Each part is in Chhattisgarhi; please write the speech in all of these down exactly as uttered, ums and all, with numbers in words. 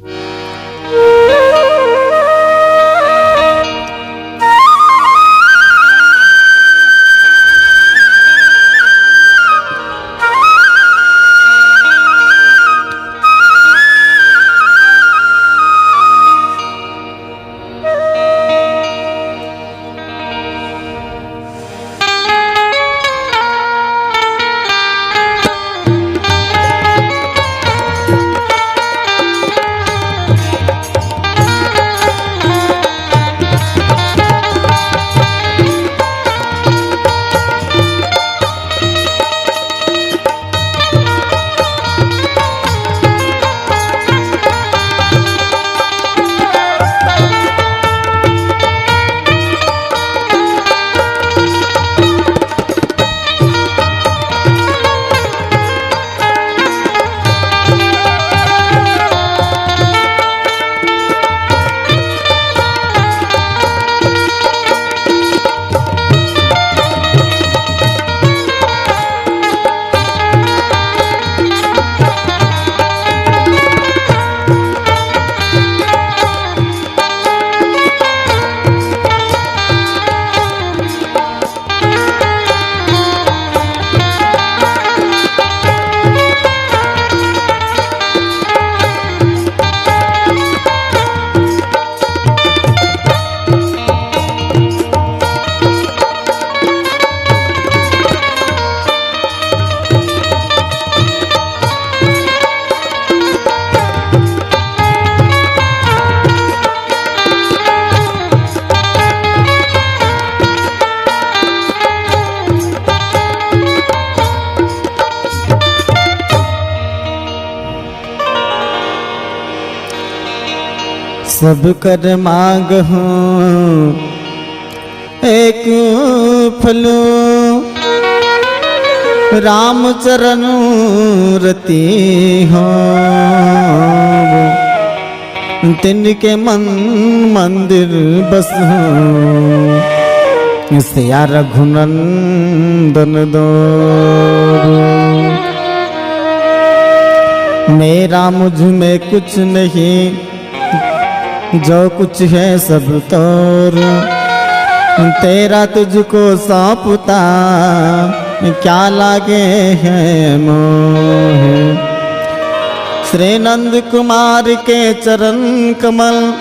सब कर मांगहूँ एक फलू, राम चरण रति हो। तिनके मन मंदिर बसहु, सिया रघुनंदन दो। मेरा मुझ में कुछ नहीं, जो कुछ है सब तोर। तेरा तुझको सौंपता, क्या लागे है मोह। श्री नंद कुमार के चरण कमल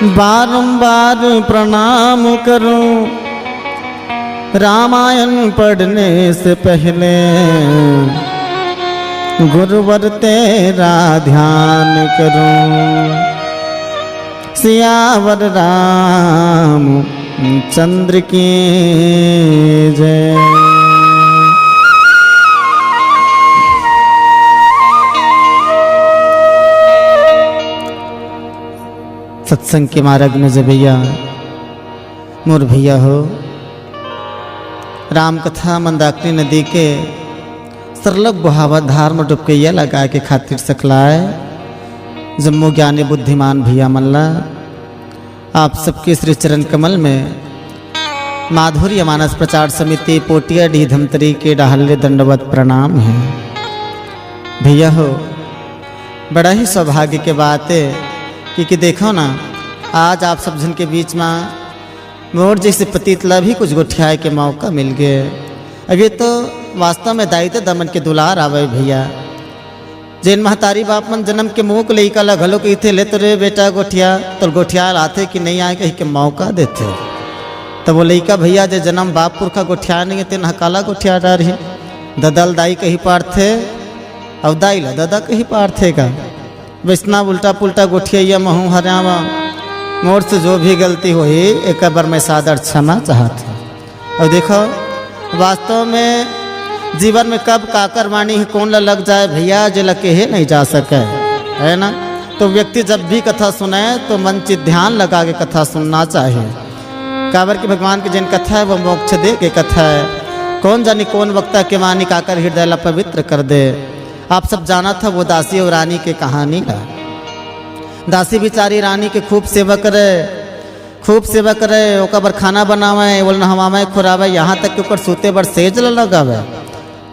बारंबार प्रणाम करूं। रामायण पढ़ने से पहले गुरुवर तेरा ध्यान करूं। सियावर रामचंद्र की जय। सत्संग के मार्ग में जे भैया, मोर भैया हो, राम कथा मंदाकिनी नदी के सरलग बोहावत धार में डुबकइया लगाए के खातिर सकलाय जम्मो ज्ञानी बुद्धिमान भैया मन ला आप सबके श्री चरण कमल में माधुर्य मानस प्रचार समिति पोटिया डी धमतरी के डहर ले दंडवत प्रणाम है। भैया हो, बड़ा ही सौभाग्य के बात है कि, कि देखो ना, आज आप सब झन के बीच में मोर जैसे पतित ला भी कुछ गोठियाए के मौका मिल गए। अब ये तो वास्तव में दाई ददा मन के दुलार आवे भैया। जेन महतारी बाप मन जन्म के मुंह के लइका ला घलो कहिथे, "ले तो रे बेटा गोठिया," तो गोठिया आथे कि नहीं आए कहि के मौका देथे। तब वो लइका भैया जे जन्म बाप पुरखा गोठिया नहीं है, तेन ह काला गोठिया डारही। ददा ल दाई कहि पारथे, अउ दाई ला ददा कहि पारथे का। वैसना उल्टा पुल्टा गोठिया महू हरावा। मोर से जो भी गलती होही, एक बार मैं सादर क्षमा चाहत हूँ। और देखो, वास्तव में जीवन में कब काकर वाणी ही कौन ला लग जाए भैया, जेला कहे नहीं जा सके, है ना? तो व्यक्ति जब भी कथा सुने तो मन चित ध्यान लगा के कथा सुनना चाहिए। काबर कि भगवान के जेन कथा है वो मोक्ष दे के कथा है। कौन जानी कौन वक्ता के वाणी काकर हृदय ला पवित्र कर दे। आप सब जानत ह वो दासी और रानी के कहानी ला। दासी बिचारी रानी के खूब सेवा करे, खूब सेवा करे, ओकर बर खाना बनावे, ओला नहवावे, खुरावे, यहाँ तक कि ओकर सूते बर सेज ल लगावे।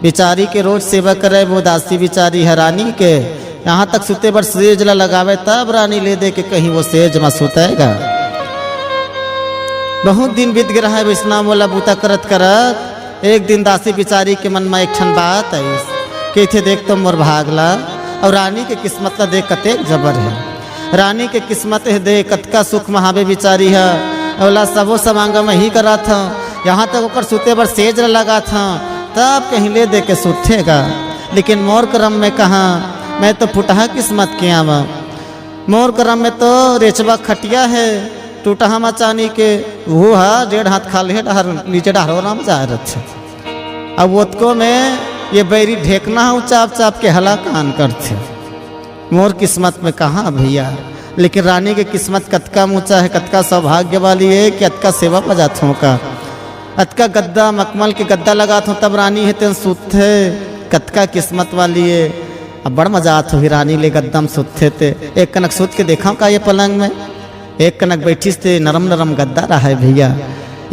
बिचारी के रोज सेवा करे वो दासी बिचारी ह रानी के, यहाँ तक सुते बर सेज ला लगावे, तब रानी ले दे के कहीं वो सेज मा सुतेगा। बहुत दिन बीत गे रहय वइसना मोला बूता करत करत। एक दिन दासी बिचारी के मन मा एक ठन बात आइस, कहिथे, "देख तो मोर भाग ला, अउ रानी के किस्मत ला देख, कतेक जबर हे। रानी के किस्मत हे, देख कतका सुख मा हावे बिचारी ह, ओला सबो समांग मैं ही करात हंव, यहाँ तक ओकर सुते बर सेज ला लगात हंव, तब कहीं ले दे के सुतेगा। लेकिन मोर करम में कहाँ, मैं तो फुटहा किस्मत के आवा।" मोर करम में तो रेचवा खटिया हे, टूटहा मचानी के, वो हा डेढ़ हाथ खाल्हे डहर, नीचे डहरोरा में जाए रथे। अब ओतको में ये बैरी ढेकना ह, चाप चाप के हला कान करथे। मोर किस्मत में कहाँ भैया, लेकिन रानी के किस्मत कतका ऊंचा हे, कतका सौभाग्य वाली हे कि अतका सेवा पजाथों का, अतका गद्दा, मखमल के गद्दा लगाथों, तब रानी हे तेन सुतथे, कतका किस्मत वाली हे। अब बड़ मजा आत होही रानी ले गद्दा म सुतथे ते। एक कनक सुत के देखव का ये पलंग में? एक कनक बैठिस ते नरम नरम गद्दा रहय भैया।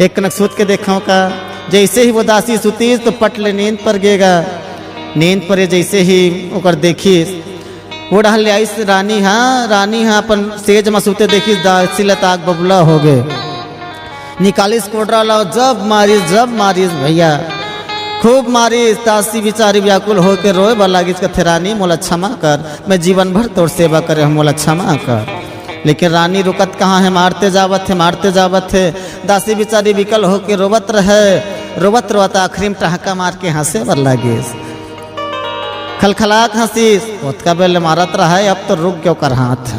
एक कनक सुत के देखव का? जैसे ही वो दासी सुतीस तो पट ले नींद पर गेगा। नींद पर जैसे ही ओकर देखिस, वो डहर ले आइस रानी हा, रानी हा अपन सेज म सुते देखिस दासी ल त आग बबूला होगे। निकालिस कोडरा ला, जब मारिस, जब मारिस भैया, खूब मारिस। दासी बिचारी व्याकुल होके रोए बर लागिस, कथे, "रानी मोला क्षमा कर, मैं जीवन भर तोर सेवा करे हंव, मोला क्षमा कर।" लेकिन रानी रुकत कहाँ हे, मारते जावत हे, मारते जावत हे। दासी बिचारी विकल होके रोवत रहय, रोवत रोवत आखिरी में टहका मार के हंसे बर लागिस। खलखलाक हंसिस, ओतका बेर ले मारत रहय, अब तो रुक गे ओकर हाथ।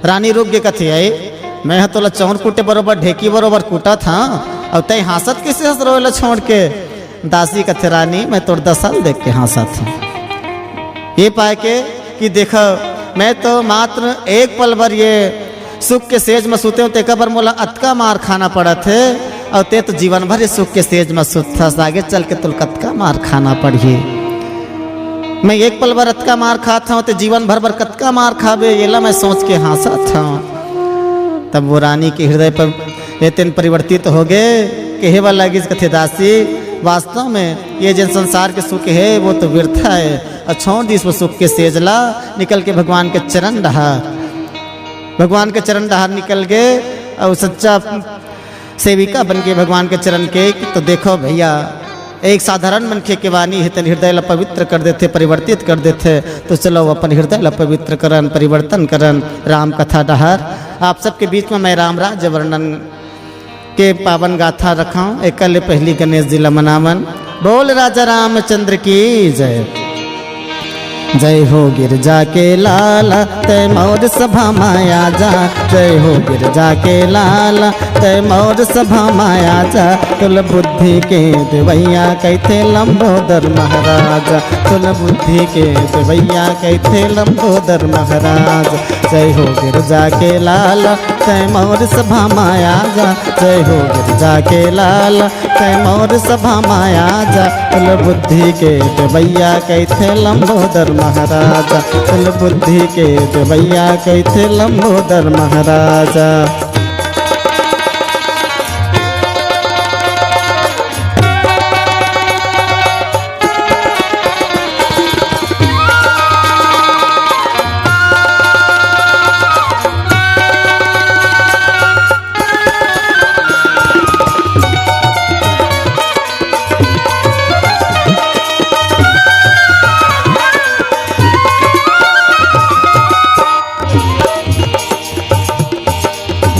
रानी रुक गे, कथे, "ए, मैं ह तोला चौर कूटे बरोबर, ढेकी बरोबर कूटत हंव, अउ तैं हांसत कइसे हस रोए ला छोड़ के?" दासी कथे, "रानी, मैं तोर दसा ल देख के हांसत हंव। ये पाय के कि देख, मैं तो मात्र एक पल बर ये सुख के सेज म सुते हंव, तेकर बर मोला अतका मार खाना पड़त हे, अउ तैं तो जीवन भर ये सुख के सेज म सुतथस, आगे चल के तोला कतका मार खाना पड़ही।" मैं एक पल बर अतका मार खात हंव, ते जीवन भर बर कतका मार खाबे, येला मैं सोच के हांसत हंव। तब वो रानी के हृदय पर एतेन परिवर्तित होगे, कहे बर लागिस, कथे, "दासी, वास्तव में ये जेन संसार के सुख हे, वो तो व्यर्थ हे।" अउ छोड़ दिस वो सुख के सेज ला, निकल के भगवान के चरण डहर, भगवान के चरण डहर निकल गे अउ सच्चा सेविका बन के भगवान के चरण के। तो देखो भैया, एक साधारण मनखे के वाणी हे, तेन हृदय ला पवित्र कर देथे, परिवर्तित कर देथे। तो चलो, अपन हृदय ला पवित्र करन, परिवर्तन करन, राम कथा डहर। आप सबके बीच में मैं राम राज्य वर्णन के पावन गाथा रखंव। एकर ले पहिली गणेश जी ला मनावन। बोल राजा रामचंद्र की जय। जय हो गिरजा के लाल, तैं मोर सभा मा आजा। जय हो गिरजा के लाल, तैं मोर सभा मा आजा। तोला बुद्धि के देवइया कहिथे लंबोदर महाराज। तोला बुद्धि के देवइया कहिथे लंबोदर महाराज। जय हो गिरजा के लाल, तैं मोर सभा मा आजा। जय हो गिरजा के लाल, तैं मोर सभा मा आजा। तोला बुद्धि के देवइया कहिथे लंबोदर महाराज। तोला बुद्धि के देवइया कहिथे लंबोदर महाराज।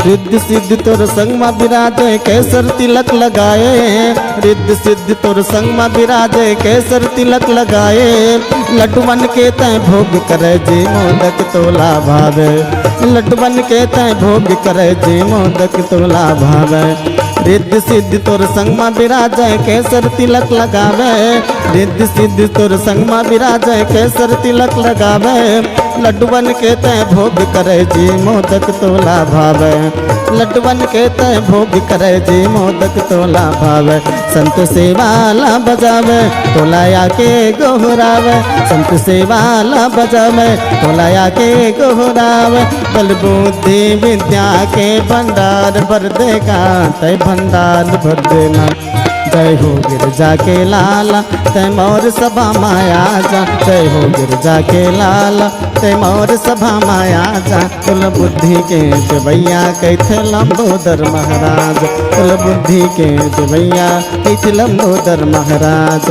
रिद्धि सिद्धि तोर संग मा बिराजे, केसर तिलक लगाए। रिद्धि सिद्धि तोर संग मा बिराजे, केसर तिलक लगाए। लड्डुवन के तैं भोग करे, जे मोदक तोला भावे। लड्डुवन के तैं भोग करे, जे मोदक तोला भावे। रिद्धि सिद्धि तोर संग मा बिराजे, केसर तिलक लगावे। रिद्धि सिद्धि तोर संग मा बिराजे, केसर तिलक लगावे। लड्डुवन के तैं भोग करे, जे मोदक तोला भावे। लड्डुवन के तैं भोग करे, जे मोदक तोला भावे। संत सेवा ला बजावे, टोला आके गोहरावे। संत सेवा ला बजावे, टोला आके गोहरावे। बल बुद्धि विद्या के भंडार भर देगा, तै भंडार भर देना। जय हो गिरजा के लाला, तै मोर सभा मा आजा। जय हो गिरजा के लाला, तै मोर सभा मा आजा। कुल बुद्धि के देवैया कहिथे लंबोदर महाराज। कुल बुद्धि के देवैया कहिथे लंबोदर महाराज।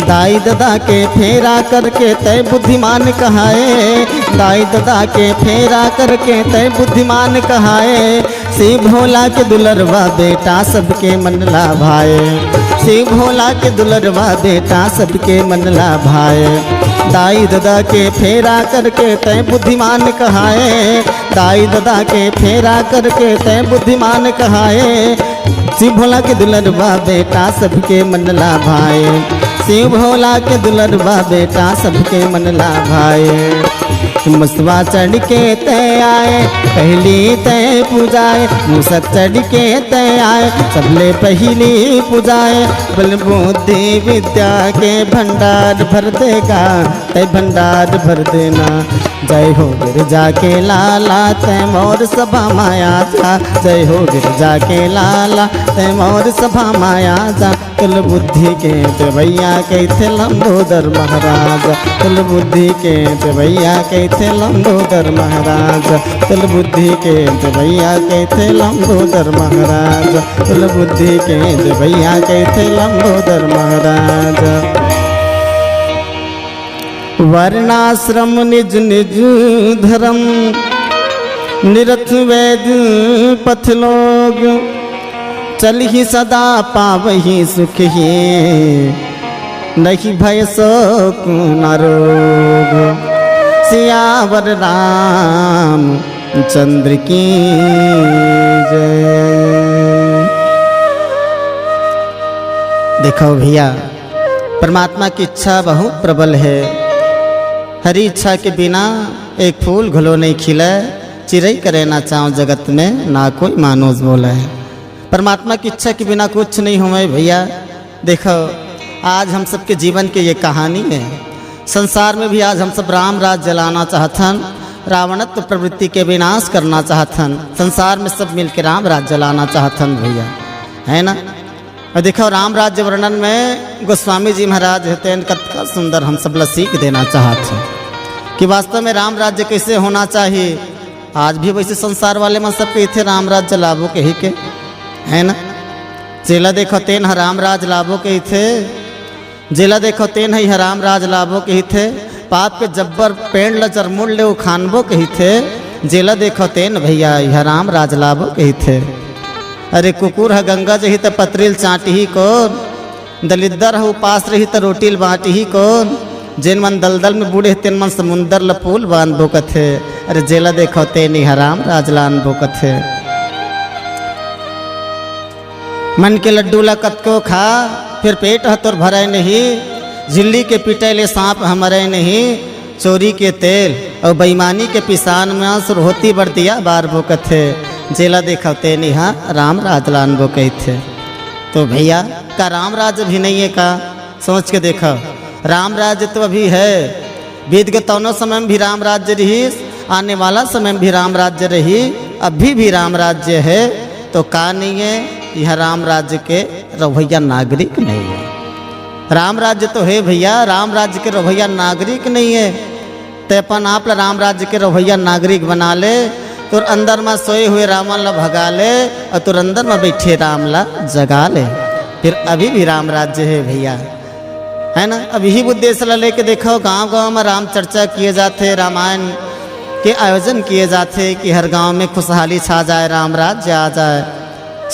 दाई ददा के फेरा करके तै बुद्धिमान कहाए। दाई ददा के फेरा करके तै बुद्धिमान कहाए। शिव भोला के दुलरवा बेटा सबके मन ला भाए। शिव भोला के दुलरवा बेटा सबके मन ला भाए। दाई ददा के फेरा करके तै बुद्धिमान कहाए। दाई ददा के फेरा करके तै बुद्धिमान कहाए। शिव भोला के दुलरवा बेटा सबके मन ला भाए। शिव भोला के दुलरवा बेटा सबके मन ला भाए। मुसवा चढ़ के तै आए, पहली तै पूजाए। मुसक चढ़ के तै आए, सबले पहली पूजाए। बल बुद्धि विद्या के भंडार भर देगा, तै भंडार भर देना। जय हो गिरजा के लाला, तै मोर सभा मा आजा। जय हो गिरजा के लाला, तै मोर सभा मा आजा। कुल बुद्धि के देवैया कहिथे लंबोदर महाराज। कुल बुद्धि के देवैया कहिथे लंबोदर महाराज। कुल बुद्धि के देवैया कहिथे लंबोदर महाराज। कुल बुद्धि के देवैया कहिथे लंबोदर महाराज। वर्णाश्रम निज निज धर्म, निरत वैद पथ लोग। चलहि सदा पावहि सुख ही, नहीं भय शोक न रोग। सियावर रामचंद्र की जय। देखो भैया, परमात्मा की इच्छा बहुत प्रबल है। हरि इच्छा के बिना एक फूल घलो नहीं खिले। चिरई करे ना चाव जगत में, ना कोई मानुष बोले। परमात्मा की इच्छा के बिना कुछ नहीं होवे भैया। देखो, आज हम सबके जीवन के ये कहानी है। संसार में भी आज हम सब राम राज जलाना चाहत हन, रावणत्व प्रवृत्ति के विनाश करना चाहत हन। संसार में सब मिलके राम राज जलाना चाहत हन भैया, है ना? अउ देखव, राम राज्य वर्णन में गोस्वामी जी महाराज हे तेन कतका सुंदर हम सब ला सीख देना चाहत हे कि वास्तव में राम राज्य कइसे होना चाहिए। आज भी वइसे संसार वाले मन सब कहिथे राम राज्य लाबो कहिके, है ना? जेला देखव तेन ह राम राज लाबो कहिथे, जेला देखव तेन ह इहाँ राम राज लाबो कहिथे, पाप के जब्बर पेड़ ल जरमुल ले उखानबो कहिथे, जेला देखव तेन भैया इहाँ राम राज लाबो कहिथे। अरे कुकुर ह गंगा जही त पतरी ल चाटही कोन, दलिद्दर ह उपास रही त रोटी ल बांटही कोन, जेन मन दलदल में बूड़े हे तेन मन समुंदर ल पुल बांधबो कथे। अरे जेला देखव तेन इहाँ राम राज लानबो कथे। मन के लड्डू ला कतको खा, फिर पेट ह तोर भरय नहीं। झिल्ली के पिटय ले सांप ह मरय नहीं। चोरी के तेल अउ बेईमानी के पिसान म सुरहोती बर दिया बारबो कथे। जेला देखव तेन इहाँ राम राज लानबो कहिथे। तो भैया, का राम राज भी नहीं है का? सोच के देखव, राम राज्य तो अभी है, बीत के तौनो समय में भी राम राज्य रहिस, आने वाला समय में भी राम राज्य रही, अभी भी राम राज्य है। तो का नहीं है? इहाँ राम राज्य के रहवइया नागरिक नहीं है। राम राज्य तो है भैया, राम राज्य के रहवइया नागरिक नहीं है। ते अपन आप ला राम राज्य के रहवइया नागरिक बना ले, तोर अंदर म सोए हुए रावण ला भगा ले अउ तोर अंदर म बइठे राम ला जगा ले। फिर अभी भी राम राज्य है भैया, है ना? अब इही उद्देश्य ला लेके देखव, गांव-गांव म राम चर्चा किए जाथे, रामायण के आयोजन किए जाथे कि हर गांव में खुशहाली छा जाए, राम राज्य आ जाए।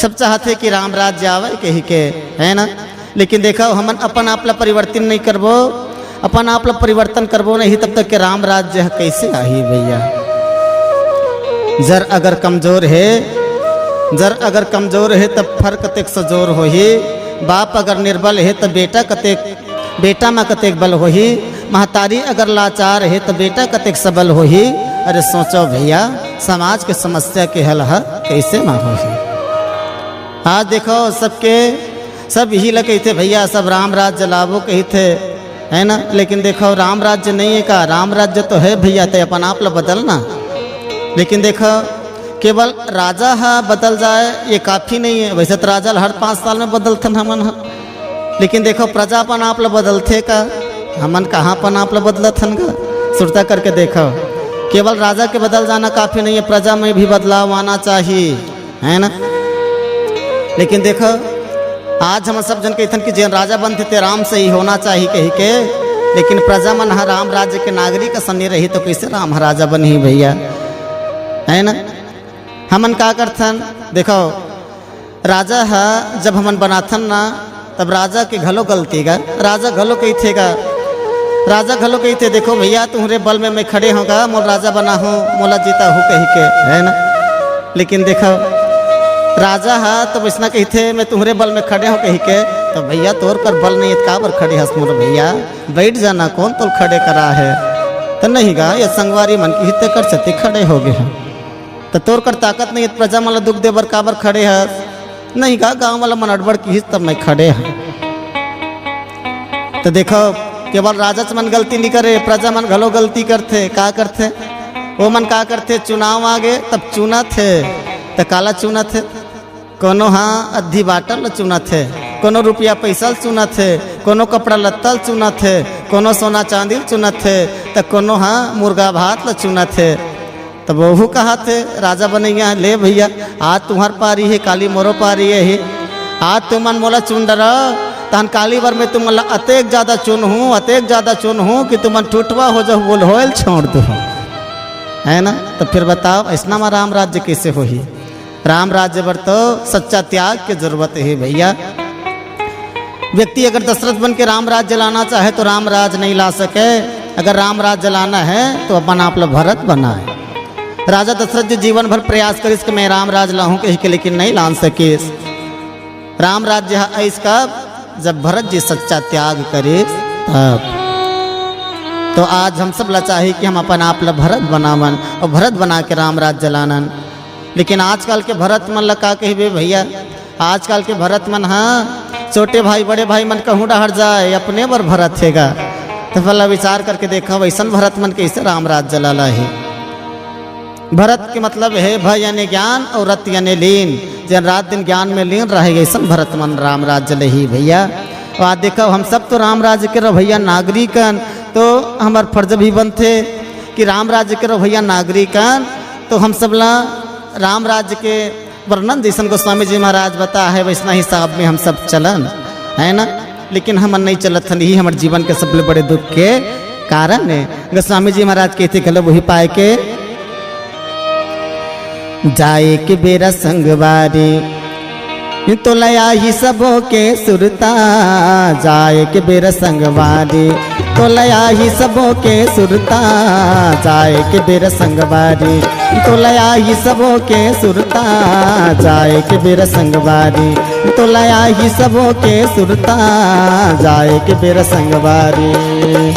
सब चाहथे कि राम राज्य आवे कहि के, है ना? लेकिन देखो, हमन अपन आप ला परिवर्तन नहीं करबो, अपन आप ला परिवर्तन करबो नहीं, तब तक के राम राज्य ह कैसे आही भैया? जर अगर कमजोर हे, जर अगर कमजोर हे, तब फर कतेक सजोर होही। बाप अगर निर्बल हे, तब बेटा कतेक, बेटा म कतेक बल होही। महतारी अगर लाचार हे, तब बेटा कतेक सबल होही। अरे सोचो भैया, समाज के समस्या के हल ह कैसे म होही? आज देखो, सबके, सब यही ल कहिथे, "भैया, सब राम राज्य लाबो," कहिथे, है ना? लेकिन देखो, राम राज्य नहीं है का? राम राज्य तो है भैया, ते अपन आप ल बदलना। लेकिन देखो, केवल राजा ह बदल जाए, ये काफी नहीं है। वैसे तो राजा ल हर पाँच साल में बदलथन हमन ह, लेकिन देखो, प्रजा अपन आप ल बदलथे का? हमन कहाँ अपन आप ल बदलत हन गा? सुरता करके देखो, केवल राजा के बदल जाना काफी नहीं है, प्रजा में भी बदलाव आना चाहिए, है ना? लेकिन देखो, आज हम सब जन कहिथन कि जेन राजा बनथे ते राम से ही होना चाहिए कहि के, लेकिन प्रजा मन ह राम राज्य के नागरिक असन नहीं रही, तो कैसे राम ह राजा बनही भैया, है ना? हमन का करथन, देखो, राजा ह जब हमन बनाथन ना, तब राजा के घलो गलती गा, राजा घलो कहिथे गा, राजा घलो कहिथे, "देखो भैया, तुम्हरे बल में मैं खड़े हों गा, मोला राजा बनाहू, मोला जिताहू," कहि के, है ना? लेकिन देखो, राजा ह तो वैसना कहिथे, "मैं तुम्हरे बल में खड़े हों," कहि के, तो भैया, तोर कर बल नहीं है, काबर खड़े हस मोर भैया? बैठ जाना, कौन तोल खड़े करा है? तो नहीं गा, ये संगवारी मन किहिस, तेकर सेती खड़े हो गे हैं। त तोर कर ताकत नहीं, प्रजा मन ल दुख दे बर काबर खड़े हस? नहीं गा, गांव वाला मन अड़बड़ किहिस, तब मैं खड़े हंव। त देखो, केवल राजाच मन गलती नहीं करे, प्रजा मन घलो गलती करथे। का करथे? वो मन का करथे, चुनाव आगे तब चुनत हे। त काला चुनत हे? कोनो हा अद्धी बाटल ल चुनत हे, कोनो रुपया पैसा ल चुनत हे, कोनो कपड़ा लत्ता ल चुनत हे, कोनो सोना चांदी ल चुनत हे, त कोनो हा मुर्गा भात ल चुनत हे। तब वहू कहत हे राजा बनइया, "ले भैया, आज तुम्हर पारी हे, काली मोरो पारी हे। आज तुमन मोला चुन डरव, तहन काली बर मैं तुमन ला अतेक ज्यादा चुनहूं, अतेक ज्यादा चुनहूं कि तुमन टूटवा हो जाहू, बोल होयल छोड़ दूहूं।" है ना? तो फिर बताओ, ऐसना मा राम राज्य कैसे होही? राम राज्य बर तो सच्चा त्याग के जरूरत हे भैया। व्यक्ति अगर दशरथ बन के राम राज्य लाना चाहे तो राम राज नहीं ला सके। अगर राम राज्य लाना है तो अपन आप ल भरत बनाए। राजा दशरथ जी जीवन भर प्रयास करिस कि मैं राम राज लाहूं कहि के, लेकिन नहीं लान सकिस। राम राज्य ह आइस कब? जब भरत जी सच्चा त्याग करिस तब। तो आज हम सब ला चाही कि हम अपन आप ल भरत बनावन और भरत बना के राम राज्य लानन। लेकिन आजकल के भरत मन ल का कहिबे भैया, आजकल के भरत मन ह छोटे भाई बड़े भाई मन कहूं डहर जाए, अपने बर भरत हे गा। त भला विचार करके देखव, वैसन भरत मन कैसे राम राज्य लाला हे। भरत के मतलब हे भ यानी ज्ञान और रत यानी लीन, जेन रात दिन ज्ञान में लीन रहे, ऐसन भरत मन राम राज्य लेही भैया। और आज देखव, हम सब तो राम राज्य के रवैया नागरिकन, तो हमर फर्ज भी बनथे कि राम राज्य के रवैया नागरिकन, तो हम सब ला राम राज्य के वर्णन जैसन गोस्वामी जी महाराज बता है, वैसना हिसाब में हम सब चलन, है ना? लेकिन हमन नहीं चलत हन, यही हमर जीवन के सबले बड़े दुख के कारण है। गोस्वामी जी महाराज कहते घलो वही पाए के, जाए के बेरा संगवारी, तोला आही सबो के सुरता, जाए के बेरा संगवारी, तोला आही सबो के सुरता, जाए के बेरा संगवारी, तोला आही सबो के सुरता, जाए के बेरा संगवारी, तोला आही सबो के सुरता, जाए के बेरा संगवारी।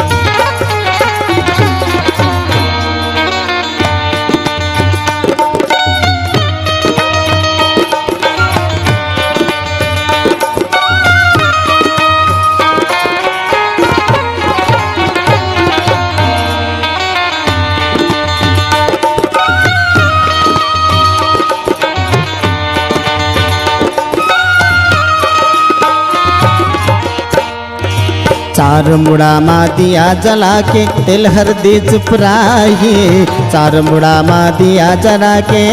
चार मुड़ा मा दिया जला के, तेल हरदी चुपराही। चार मुड़ा मा दिया जला के,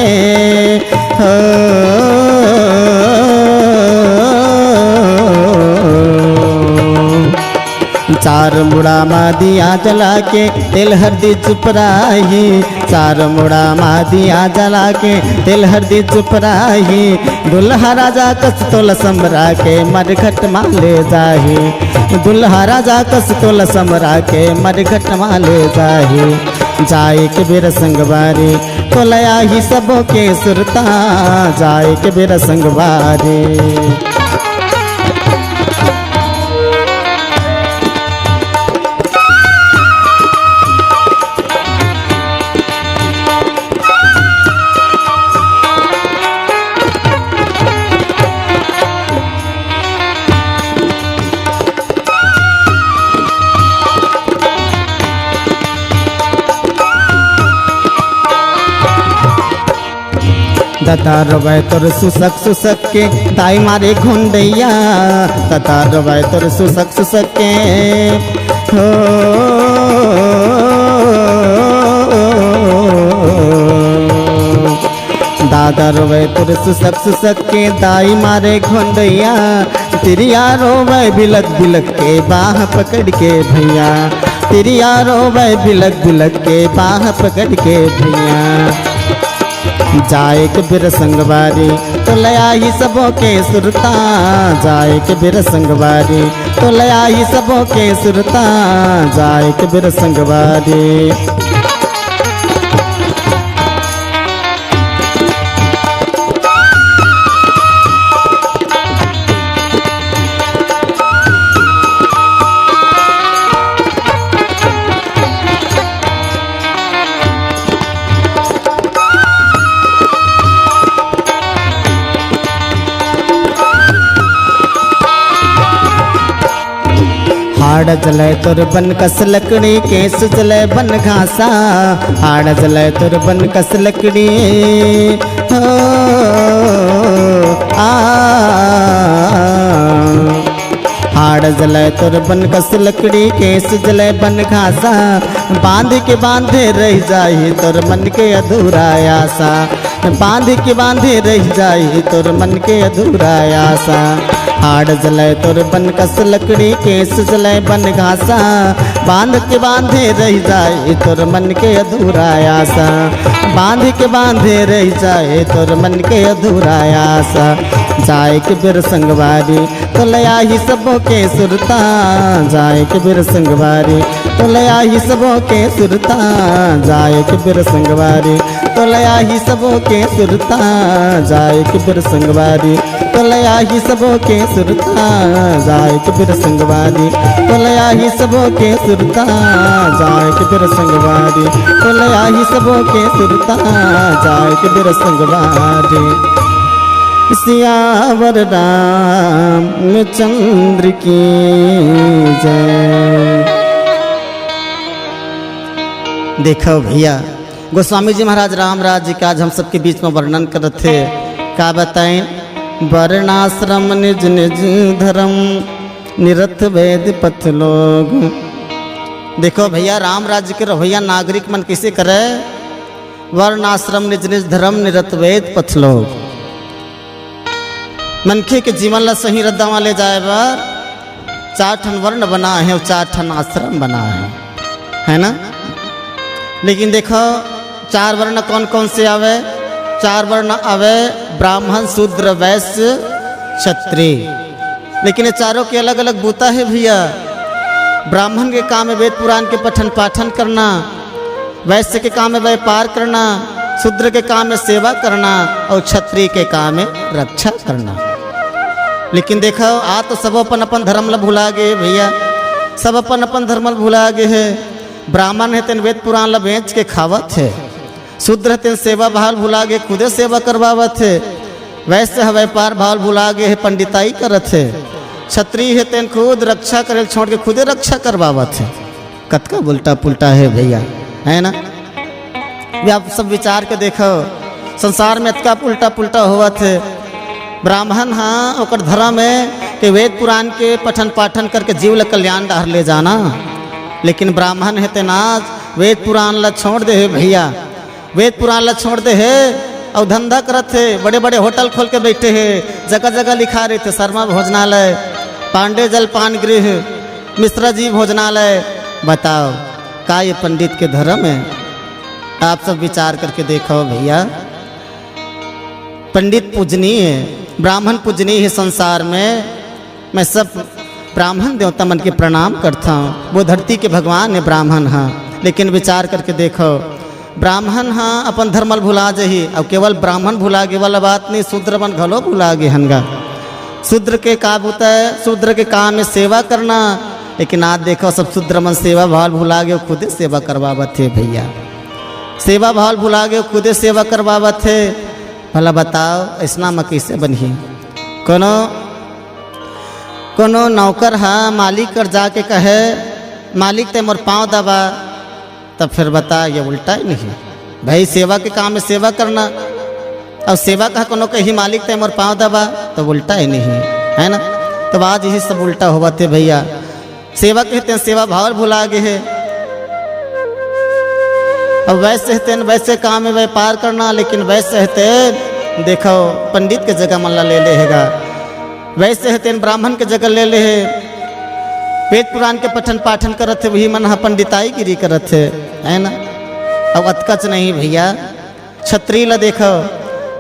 हो। चार मुड़ा मा दिया जला के तेल हरदी चुपराही, चार मुड़ा मा दिया जला के तेल हरदी चुपराही। दुल्हा राजा कस तोला समरा के मरघट मा ले जाही, दुल्हा राजा कस तोला समरा के मरघट मा ले जाही। जाए के बेर संगवारी तोला आही सबो के सुरता, जाए के बेर संगवारी। ददा रोवै तोर सुसक सुसक के दाई मारे घोंडैया, ददा रोवै तोर सुसक सुसक के हो। दादा रोवै तोर सुसक सुसक के दाई मारे घोंडैया, तिरिया रोवै बिलक बिलक के बाह पकड़ के भैया, तिरिया रोवै बिलक बिलक के बाह पकड़ के भैया। जाए के बेर संगवारी तोला आही सबो के सुरता, जाए के बेर संगवारी तोला आही सबो के सुरता, जाए के बेर संगवारी। हाड़ जलै तोर बन कस लकड़ी, केस जलै बन घासा। हाड़ जलै तोर बन कस लकड़ी, हो, आ। हाड़ जलै तोर बन कस लकड़ी, केस जलै बन घासा। बांध के बांधे रह जाही तोर मन के अधूरा आसा, बांध के बांधे रह जाही तोर मन के अधूरा आसा। हाड़ जलै तोर बन कस लकड़ी, केस जलै बन घासा। बांध के बांधे रह जाही तोर मन के अधूरा आसा, बांध के बांधे रह जाही तोर मन के अधूरा आसा। जाए के बेर संगवारी तोला आही सबो के सुरता, जाए के बेर संगवारी तोला आही सबो के सुरता, जाए के बेर संगवारी तोला आही सबो के सुरता, जाए के बेर संगवारी तोला आही सबो के सुरता, जाए के बेर संगवारी तोला आही सबो के सुरता, जाए के बेर संगवारी तोला आही सबो के सुरता, जाए के बेर संगवारी। सियावर रामचंद्र की जय। देखो भैया, गोस्वामी जी महाराज राम राज्य का आज हम सबके बीच में वर्णन करत हे। का बताएं? वर्णाश्रम निज निज धर्म, निरत वैद पथ लोग। देखो भैया, राम राज्य के रहोइया नागरिक मन कइसे करे? वर्णाश्रम निज निज धर्म, निरत वैद पथ लोग। मनखे के जीवन ला सही रद्दा म ले जाए बर चार ठन वर्ण बना हे अउ चार ठन आश्रम बना हे, है ना? लेकिन देखो, चार वर्ण कौन कौन से आवे? चार वर्ण आवे, ब्राह्मण, शूद्र, वैश्य, क्षत्रिय। लेकिन ये चारों के अलग-अलग बूता हे भैया। ब्राह्मण के काम हे वेद पुराण के पठन पाठन करना, वैश्य के काम हे व्यापार करना, शूद्र के काम हे सेवा करना अउ क्षत्रिय के काम हे रक्षा करना। लेकिन देखो, आज तो सब अपन अपन धर्म ला भुला गे हे भैया, सब अपन अपन धर्म ला भुला गे हे। ब्राह्मण हे तेन वेद पुराण ला बेच के खावत हे, शूद्र हे तेन सेवा भाव भुला गे, खुदे सेवा करवावत हे। वैश्य हे व्यापार भाव भुला गे हे, पंडिताई करत हे। क्षत्रिय हे तेन खुद रक्षा करे ल छोड़ के खुदे रक्षा करवावत हे। कतका उल्टा पुल्टा हे भैया, है ना? ये आप सब विचार के देखो, संसार में अतका उल्टा पुल्टा होवत हे। ब्राह्मण हा ओकर धर्म हे कि वेद पुराण के पठन पाठन करके जीव ल कल्याण डहर ले जाना, लेकिन ब्राह्मण हे तेन आज वेद पुराण ल छोड़ दे हे भैया। वेद पुराण ला छोड़ दे हे अउ धंधा करत हे, बड़े-बड़े होटल खोल के बैठे हे, जगह-जगह लिखा रहिथे शर्मा भोजनालय, पांडे जलपान गृह, मिश्रा जी भोजनालय, बताओ, का ये पंडित के धर्म है? आप सब विचार करके देखो भैया, पंडित पूजनीय है, ब्राह्मण पूजनीय है संसार में। मैं सब ब्राह्मण देवता मन के प्रणाम करता हूँ, वो धरती के भगवान है ब्राह्मण, हाँ। लेकिन विचार करके देखो, ब्राह्मण ह अपन धर्म ल भुला जही, अउ केवल ब्राह्मण भुला गे वाला बात नहीं, शूद्र मन घलो भुला गे हन गा। शूद्र के का बूता है? शूद्र के काम में सेवा करना, लेकिन आज देखो सब शूद्र मन सेवा भाव भुला गे, खुदे सेवा करवावत हे भैया, सेवा भाव भुला गे, खुदे सेवा करवावत हे। भला बताओ, ऐसना म कैसे बनही? कोनो कोनो नौकर ह मालिक कर जाके कहे, "मालिक, ते मोर पाँव दबा।" तब फिर बता, ये उल्टा ही नहीं भाई। सेवा के काम में सेवा करना, और सेवा कहा कोनो कही, "मालिक, ते मोर पाँव दबा," तो उल्टा ही नहीं है ना। तो आज यही सब उल्टा होवत हे भैया। सेवा कहते हैं, सेवा भाव भुला गे है। अब वैसे हते वैसे काम में व्यापार करना, लेकिन वैसे हते देखो, पंडित के जगह मन ला ले ले हेगा। वैसे हते ब्राह्मण के जगह ले ले हे। वेद पुराण के पठन पाठन करत हे, वही मन ह पंडिताई गिरी करत हे, है ना? अब अतकच नहीं भैया, छतरी ला देखो,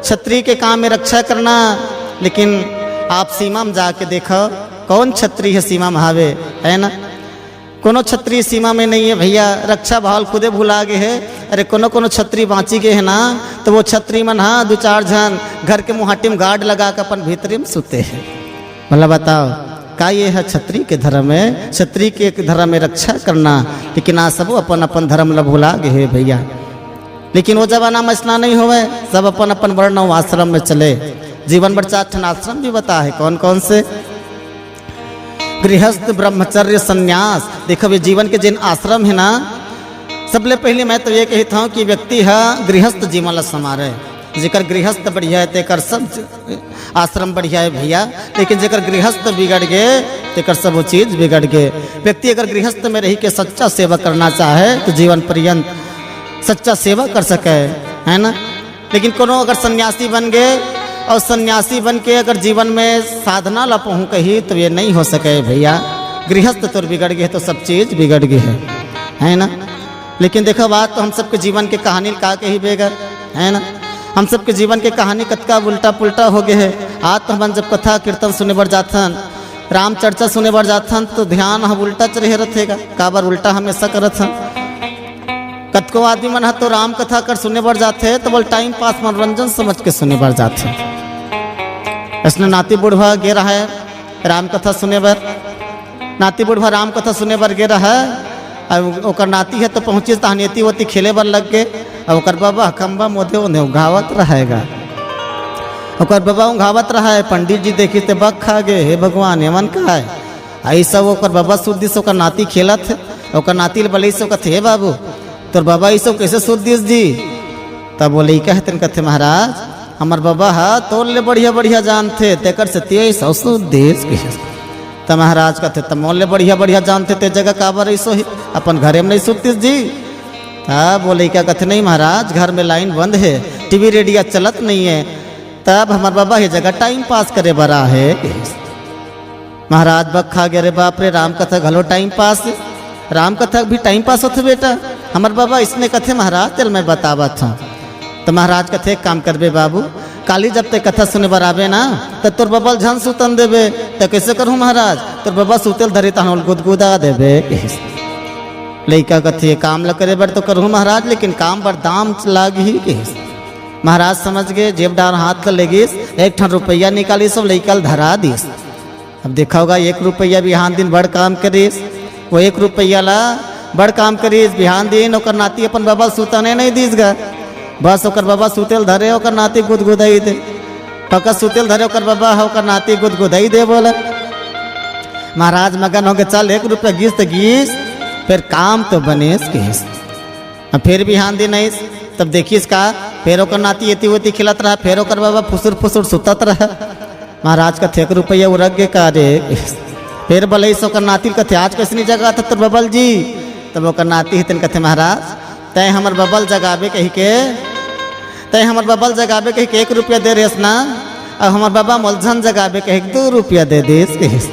छतरी के काम में रक्षा करना, लेकिन आप सीमा में जाके देखो, कौन छतरी है सीमा में हावे, है ना? कोनो छतरी सीमा में नहीं है भैया, रक्षा भाव खुदे भुला गे है। अरे कोनो कोनो छतरी बाँची गे है ना, तो वो छतरी मन, हाँ, दो चार झन घर के मुहाटी में गार्ड लगा के अपन भीतरी में सुते हैं। भला बताओ, का ये है छतरी के धर्म है? छतरी के एक धर्म में रक्षा करना, लेकिन आज सबो अपन अपन धर्म ला भुला गे है भैया। लेकिन वो जमाना में ऐसना नहीं होवे, सब अपन अपन वर्ण और आश्रम में चले। जीवन बड़ चार ठन आश्रम भी बता है, कौन कौन से? गृहस्थ, ब्रह्मचर्य, संन्यास। देखो, ये जीवन के जिन आश्रम है ना, सबले पहले मैं तो ये कहता हूँ कि व्यक्ति ह गृहस्थ जीवन ला संवारे। जेकर गृहस्थ बढ़िया है, तेकर सब ज-, आश्रम बढ़िया है भैया, लेकिन जेकर गृहस्थ बिगड़ गे, तेकर सब चीज बिगड़ गे। व्यक्ति अगर गृहस्थ में रही के सच्चा सेवा करना चाहे, तो जीवन पर्यंत सच्चा सेवा कर सके, है ना? लेकिन कोनो अगर सन्यासी बन गे और सन्यासी बन के अगर जीवन में साधना ला पहूँ कही, तो ये नहीं हो सके भैया। गृहस्थ तोर बिगड़ गे, तो सब चीज बिगड़ गे है, है ना? लेकिन देखो, बात तो हम सबके जीवन के कहानी का कही बेगर, है ना? हम सबके जीवन के कहानी कतका उल्टा पुल्टा हो गे है। आज तो हमन जब कथा कीर्तन सुने बर जाथन, राम चर्चा सुने बर जाथन, तो ध्यान हम उल्टा च रहे रथेगा। काबर उल्टा हमेशा करत हन। कतको आदमी मन ह तो राम कथा कर सुने बर जाथे, तो बोल टाइम पास, मनोरंजन समझ के सुने बर जाथे। इसने नाती बुढ़वा गे रहा है राम कथा सुने बर। नाती बुढ़वा राम कथा सुने बर गे रहा, अब ओकर नाती है तो पहुँचिस तहन एती ओती खेले बर लग गे। अब ओकर बाबा खम्बा मोदे ओने उघावत रहेगा। ओकर बाबा उघावत रहा है, पंडित जी देखिस ते बक खा गे, "हे भगवान, एमन का है?" अइसा ओकर बाबा सुत दिस, ओकर नाती खेलत हे, ओकर नाती ल बलइस, कथे, "हे बाबू, तोर बाबा अइसा कइसे सुत दिस जी?" तब वो लइका हे तेन कथे, "महाराज, हमर बाबा ह तोर ले बढ़िया बढ़िया जानथे, तेकर सेती अइसा सुत दिस," कहिस। त महाराज कथे, "त मोर ले बढ़िया बढ़िया जानथे, ते जगह काबर अइसा होही? अपन घरे में नहीं सुततिस जी?" तब वो लइका कथे, "नहीं महाराज, घर में लाइन बंद हे, टीवी रेडियो चलत नहीं है, तब हमर बाबा ये जगह टाइम पास करे बर आहे," कहिस। महाराज बक खा गे, "अरे बाप रे, राम कथा घलो टाइम पास, राम कथा भी टाइम पास होथे बेटा?" "हमर बाबा इसने कथे महाराज, तेल मैं बतावत हूँ।" तो महाराज कथे, "एक काम करबे बाबू, काली जब ते कथा सुने बर आबे ना, त तोर बाबा ल झन सुतन देबे।" "त कइसे करहूँ महाराज?" "तोर बाबा सुतेल धरे तहन ओल गुदगुदा देबे," कहिस। लइका कथे, "ये काम ल करे बर तो करहूँ महाराज, लेकिन काम बर दाम लागही," कहिस। महाराज समझ गे, जेब डार हाथ ल लेगिस, एक ठन रुपया निकालिस, सब लइका ल धरा दिस। अब देखा होगा, एक रुपया बिहान दिन बड़ काम करिस, वो एक रुपया ला बड़ काम करिस। बिहान दिन ओकर नाती अपन बाबा ल सुतने नहीं दिस गा, बस ओकर बाबा सुतेल धरे, ओकर नाती गुदगुदाई दे, पका सुतेल धरे ओकर बाबा ह, ओकर नाती गुदगुदाई दे बोला। महाराज मगन हो गे, "चल, एक रुपया गिस त गिस, फिर काम तो बनेस," कहिस। अब फिर बिहान दिन आइस, तब देखिस का, फिर ओकर नाती एती ओती खेलत रहा, फिर ओकर बाबा फुसुर फुसुर सुतत रहा। महाराज कथे, "एक रुपया उरक गे का रे?" फिर बलइस ओकर नाती ल कथे, "आज कइसनी जगाथस तोर बाबा ल जी?" तब ओकर नाती हे तेन कथे, "महाराज, तैं हमर बाबा ल जगाबे कहिके, तैं हमर बाबा ल जगाबे कहिके एक रुपया दे रहेस ना, अउ हमर बाबा मोल झन जगाबे कहिके दू रुपया दे दिस," कहिस।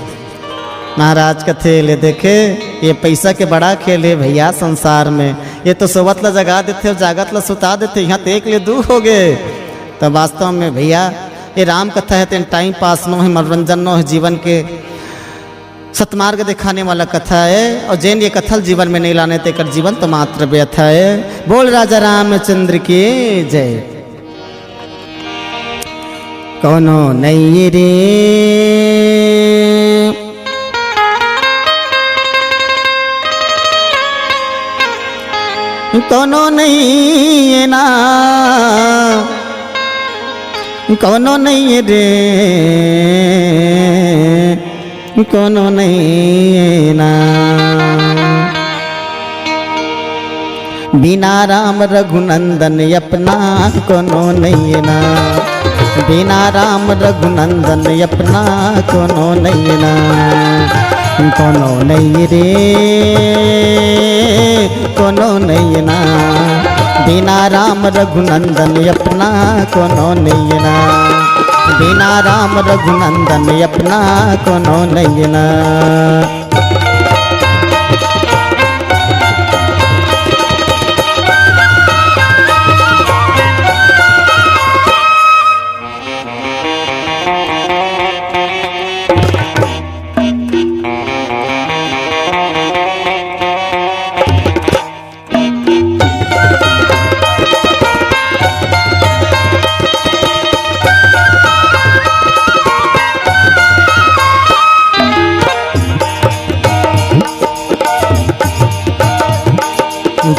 महाराज कथे, "ले देखे, ये पइसा के बड़ा खेल हे भइया संसार में। ये तो सोवत ला जगा देथे अउ जागत ला सुता देथे, इहाँ तो एक ले दू हो गे।" त वास्तव में भइया, ये राम कथा हे, तेन time pass नो हे, मनोरंजन नो हे, जीवन के सतमार्ग दिखाने वाला कथा हे, अउ जेन ये कथा ल जीवन में नइ लाने, तेकर जीवन तो मात्र व्यर्थ हे। बोल राजा रामचंद्र की जय। कोनो नइ रे, कोनो नइ ना, कोनो नइ रे, कोनो नइ ना। बिना राम रघुनंदन अपना कोनो नइ ना। बिना राम रघुनंदन अपना कोनो नइ ना। कोनो नइ रे, कोनो नइ ना। बिना राम रघुनंदन अपना कोनो नइ ना। बिना राम रघुनंदन अपना कोनो नइ ना।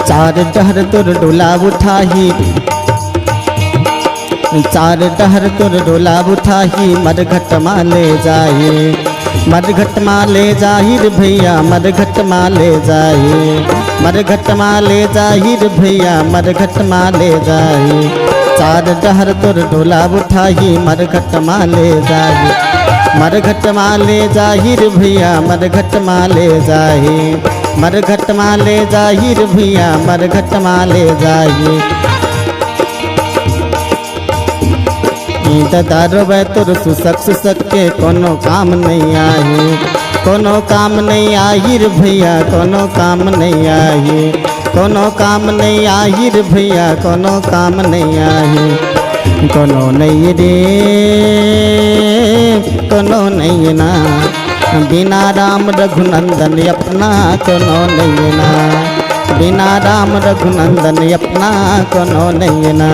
चार डहर तोर डोला उठाही, चार डहर तोर डोला उठाही, मरघट मा ले जाही, मरघट मा ले जाही रे भइया, मरघट मा ले जाही, मरघट मा ले जाही रे भइया, मरघट मा ले जाही। चार डहर तोर डोला उठाही, मरघट मा ले जाही, मरघट मा ले जाही रे भइया, मरघट मा ले जाही, मरघट मा ले जाही रे भइया, मरघट मा ले जाही। ईंट दार बै तोर सुसक सुसक के कोनो काम नइ आही, कोनो काम नइ आही रे भइया, कोनो काम नइ आही, कोनो काम नइ आही रे भइया, कोनो काम नइ आही। कोनो नइ रे, कोनो नइ ना। बिना राम रघुनंदन अपना कोनो नइ ना। बिना राम रघुनंदन अपना कोनो नइ ना।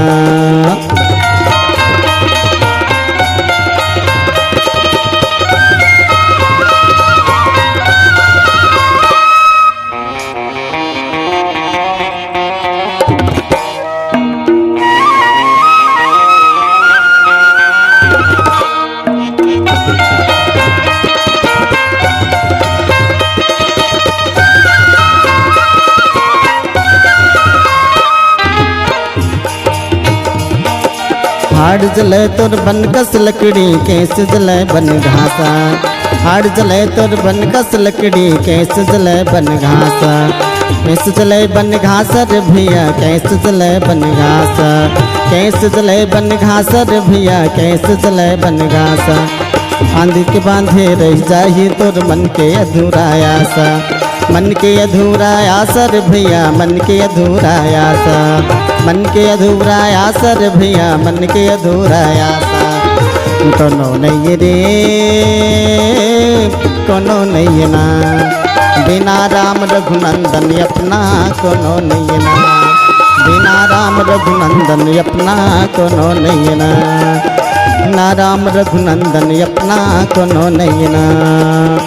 हाड़ जले तोर बन कस लकड़ी, केस जले बन घासा। हाड़ जले तोर बन कस लकड़ी, केस जले बन घासा। केस जले बन घासा रे भइया, केस जले बन घासा। केस जले बन घासा रे भइया, केस जले बन घासा। आंधी के बांधे रह जाही तोर मन के अधूरा आसा। मन के अधूरा आसा रे भइया, मन के अधूरा आसा। मन के अधूरा आसा रे भइया, मन के अधूरा आसा। कोनो नइ रे, कोनो नइ ना। बिना राम रघुनंदन अपना कोनो नइ ना। बिना राम रघुनंदन अपना कोनो नइ ना। ना राम रघुनंदन अपना कोनो नइ ना।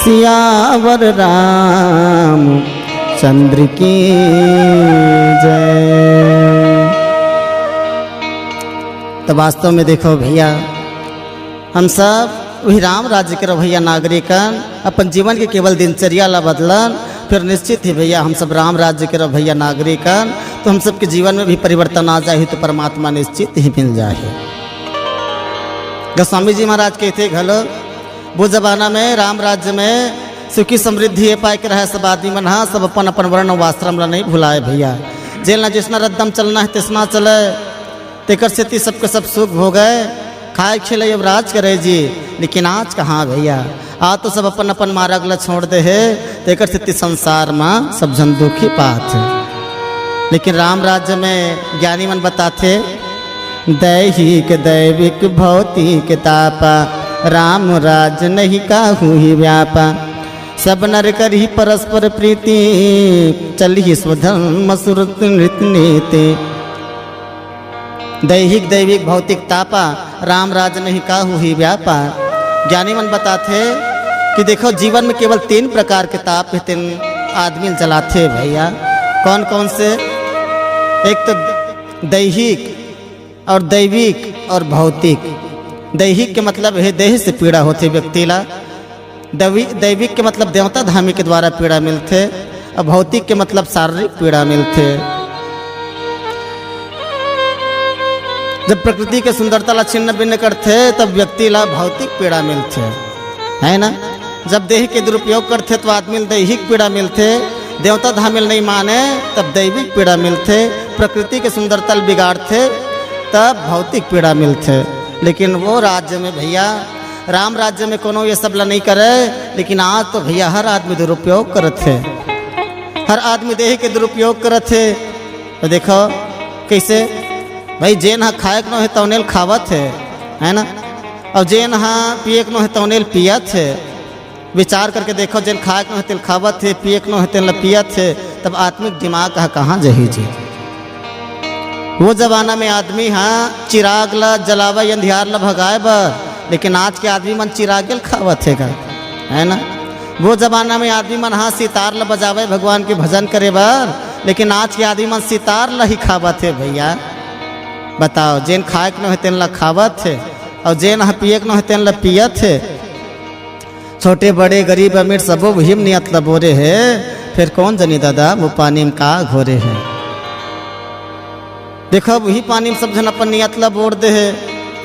सियावर रामचंद्र की जय। तो वास्तव में देखो भइया, हम सब वही राम राज्य के रहवइया नागरिकन अपन जीवन के केवल दिनचर्या ला बदलन, फिर निश्चित ही भैया हम सब राम राज्य के रहवइया नागरिकन, तो हम सबके जीवन में भी परिवर्तन आ जाही, तो परमात्मा निश्चित ही मिल जाही। गोस्वामी जी महाराज कहते घलो, वो जमाना में राम राज्य में सुखी समृद्धि ये पाए के रहे सब आदमी मन हा, सब अपन अपन वर्ण व आश्रम ला नहीं भुलाए भैया। जेन ला जिसना रद्दम चलना है तिसना चले, तेकर सेती सबके सब सुख भोगे, खाए खेले अब राज करे जी। लेकिन आज कहाँ भैया, आज तो सब अपन अपन मार्ग ला छोड़ दे हे, तेकर सेती संसार मा सब झन दुखी पात हे। लेकिन राम राज्य में ज्ञानी मन बताथे, दैहिक दैविक भौतिक तापा, राम राज नहीं काहू ही व्यापा। सब नर करही परस्पर प्रीति, चलही स्वधर्म सुरत नृत नीति। दैहिक दैविक भौतिक तापा, राम राज नहीं काहू ही व्यापा। ज्ञानी मन बताथे कि देखो, जीवन में केवल तीन प्रकार के ताप हे, तेन आदमी ल जलाथे भैया। कौन कौन से? एक तो दैहिक और दैविक और भौतिक। दैहिक के मतलब हे देह से पीड़ा होथे व्यक्ति ला। दैवि-, दैविक के मतलब देवता धामी के द्वारा पीड़ा मिलथे, और भौतिक के मतलब शारीरिक पीड़ा मिलथे। जब प्रकृति के सुंदरता ला छिन्न भिन्न करथे, तब व्यक्ति ला भौतिक पीड़ा मिलथे, है ना? जब देह के दुरुपयोग करथे, तो आदमी ल दैहिक पीड़ा मिलथे। देवता धामी ल नहीं माने, तब दैविक पीड़ा मिलथे। प्रकृति के सुंदरता ल बिगाड़थे, तब भौतिक पीड़ा मिलथे। लेकिन वो राज्य में भैया, राम राज्य में कोनो ये सब ला नहीं करे, लेकिन आज तो भैया हर आदमी दुरुपयोग करत हे, हर आदमी देह के दुरुपयोग करत हे। तो देखो कैसे भाई, जेन ह खाए के नो हे तौने ल खावत हे, है ना? और जेन ह पिए के नो हे तौने ल पियत हे। विचार करके देखो, जेन खाए के नो हे तेल खावत हे, पिए के नो हे तेल पियत हे, तब आत्मिक दिमाग ह कहाँ जही जी? वो जमाना में आदमी ह चिराग ला जलावे, अंधियार ला भगाए बर, लेकिन आज के आदमी मन चिरागे ल खावत हे गा, है ना? वो जमाना में आदमी मन ह सितार ला बजावे भगवान के भजन करे बर, लेकिन आज के आदमी मन सितार ला ही खावत हे भैया। बताओ, जेन खाए के नो हे तेन ला खावत हे, और जेन ह पिए के नो हे तेन ला पियत हे। छोटे बड़े गरीब अमीर सबो उही म नियत ल बोरे हे, फिर कौन जनी दादा वो पानी म का घोरे हे। देखो, वही पानी म सब झन अपन नियत ल बोर दे हे,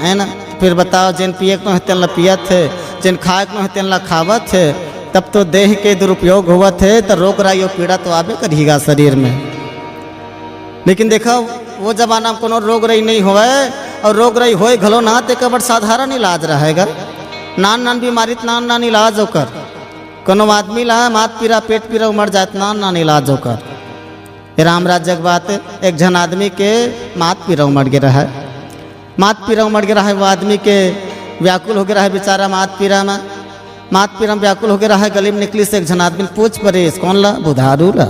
है ना? फिर बताओ, जेन पिए के नो हे तेन ल पियत हे, जेन खाए के नो हे तेन ल खावत हे, तब तो देह के दुरुपयोग होवत हे, तो रोग राई अउ पीड़ा तो आबे करही गा शरीर में। लेकिन देखो, वो जमाना में कोनो रोग रई नहीं होवय, और रोग रई होय घलो ना, ते कबड़ साधारण इलाज रहेगा। नान नान बीमारी त नान नान इलाज ओकर। कोनो आदमी ला माथ पीरा, पेट पीरा उमड़ जाए त नान नान इलाज ओकर। ये राम राज्य के बात, एक झन आदमी के माथ पीरा उमड़ गे रहे। माथ पीरा उमड़ गे रहे, वो आदमी के व्याकुल हो गे रहे बेचारा माथ पीरा में। मात पीरा म व्याकुल होगे रहय, गली म निकलिस, एक झन आदमी ल पूछ परिस, "कौन ला?" "बुधारू ला।"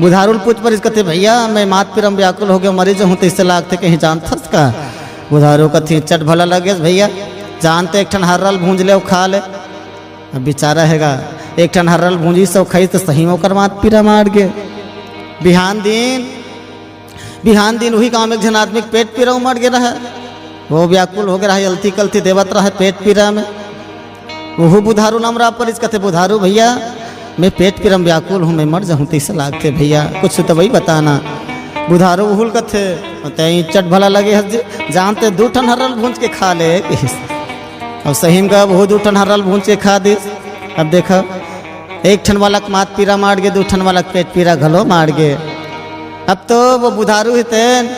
बुधारू ल पूछ परिस, कथे, "भैया, मैं मात पीरा म व्याकुल होगे, मरी जहूं तइसे लागथे, कहीं जानथस का?" बुधारू कथे, "चट भला लगेस भैया, जानते एक ठन हर्रा ल भूंज ले अउ खा ले।" अब बिचारा हे गा, एक ठन हर्रा ल भूंजिस अउ खाइस त सही म ओकर मात पीरा माड़ गे। बिहान दिन बिहान दिन उही गांव में एक झन आदमी के पेट पीरा उमड़ गे रहय। वो व्याकुल होगे रहय, अलती कलती देवत रहय पेट पीरा में। उहू बुधारू ल अमरा परिस, कथे, "बुधारू भैया, मैं पेट पीरा में व्याकुल हूँ, मैं मर जाहूँ तइसे लागथे भैया, कुछ दवाई बताना।" बुधारू उहू ल कथे, "तैं चट भला लगे हस, जानते दू ठन हर्रा ल भूंज के खा ले," कहिस। अउ सही म गा उहू दू ठन हर्रा ल भूंज के खा दिस। अब देखा, एक ठन वाला के मात पीरा माड़ गे, दू ठन वाला के पेट पीरा घलो माड़ गे। अब तो वो बुधारू हे तेन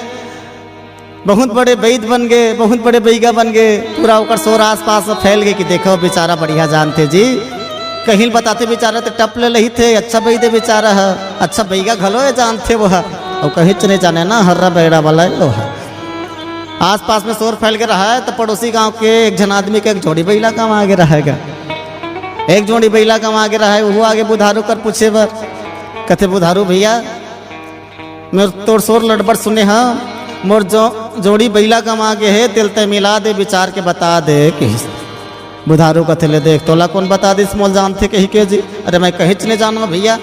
बहुत बड़े बैद बन गे, बहुत बड़े बैगा बन गे। पूरा ओकर सोर आसपास म फैल गे कि देखो बेचारा बढ़िया जानथे जी। कहीं ल बताथे बेचारा त टप ले लहिथे, अच्छा बैद हे बेचारा ह, अच्छा बैगा घलो हे जानथे वो ह। अउ कहींच नहीं जाने ना, हर्रा बैड़ा वाला हे वो ह। आसपास में सोर फैल गे रहय त पड़ोसी गांव के एक झन आदमी के एक जोड़ी बैला गंवा गे रहय गा। एक जोड़ी बैला गंवा गे रहय, उहू आगे बुधारू कर पूछे बर। कथे, "बुधारू भैया, मैं तोर सोर ल अब्बड़ सुने हंव, मोर जो जोड़ी बैला गंवा गे हे, तेल तैं मिला दे, बिचार के बता दे," कहिस। बुधारू कथे, "ले देख, तोला कोन बता दिस, मोला जानथे कहिके जी? अरे मैं कहींच नइ जानंव भैया,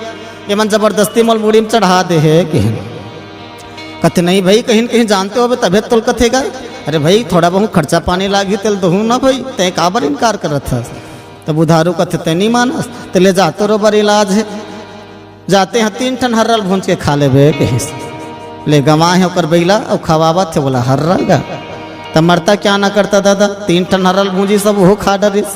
एमन जबरदस्ती मोला मुड़ी म चढ़ा दे हे," कहिन। कथे, "नहीं भई, कहीं न कहीं जानते होबे, तभे त तोला कथे गा।" अरे भाई, थोड़ा बहुत खर्चा पानी लागही तेला देहूँ ना भाई, तैं काबर इनकार करत हस? त बुधारू कथे, तैं नइ मानस, त ले जा, तोरो बर इलाज हे। जाते हैं, तीन ठन हर्रा ल भूंज के खा लेबे कहिस। ले गंवाए हे ओकर बइला अउ खवावत हे ओला हर्रा गा। त मरता क्या ना करता दादा, तीन ठन हर्रा ल भूंजिस, सब ओहू खा डरिस।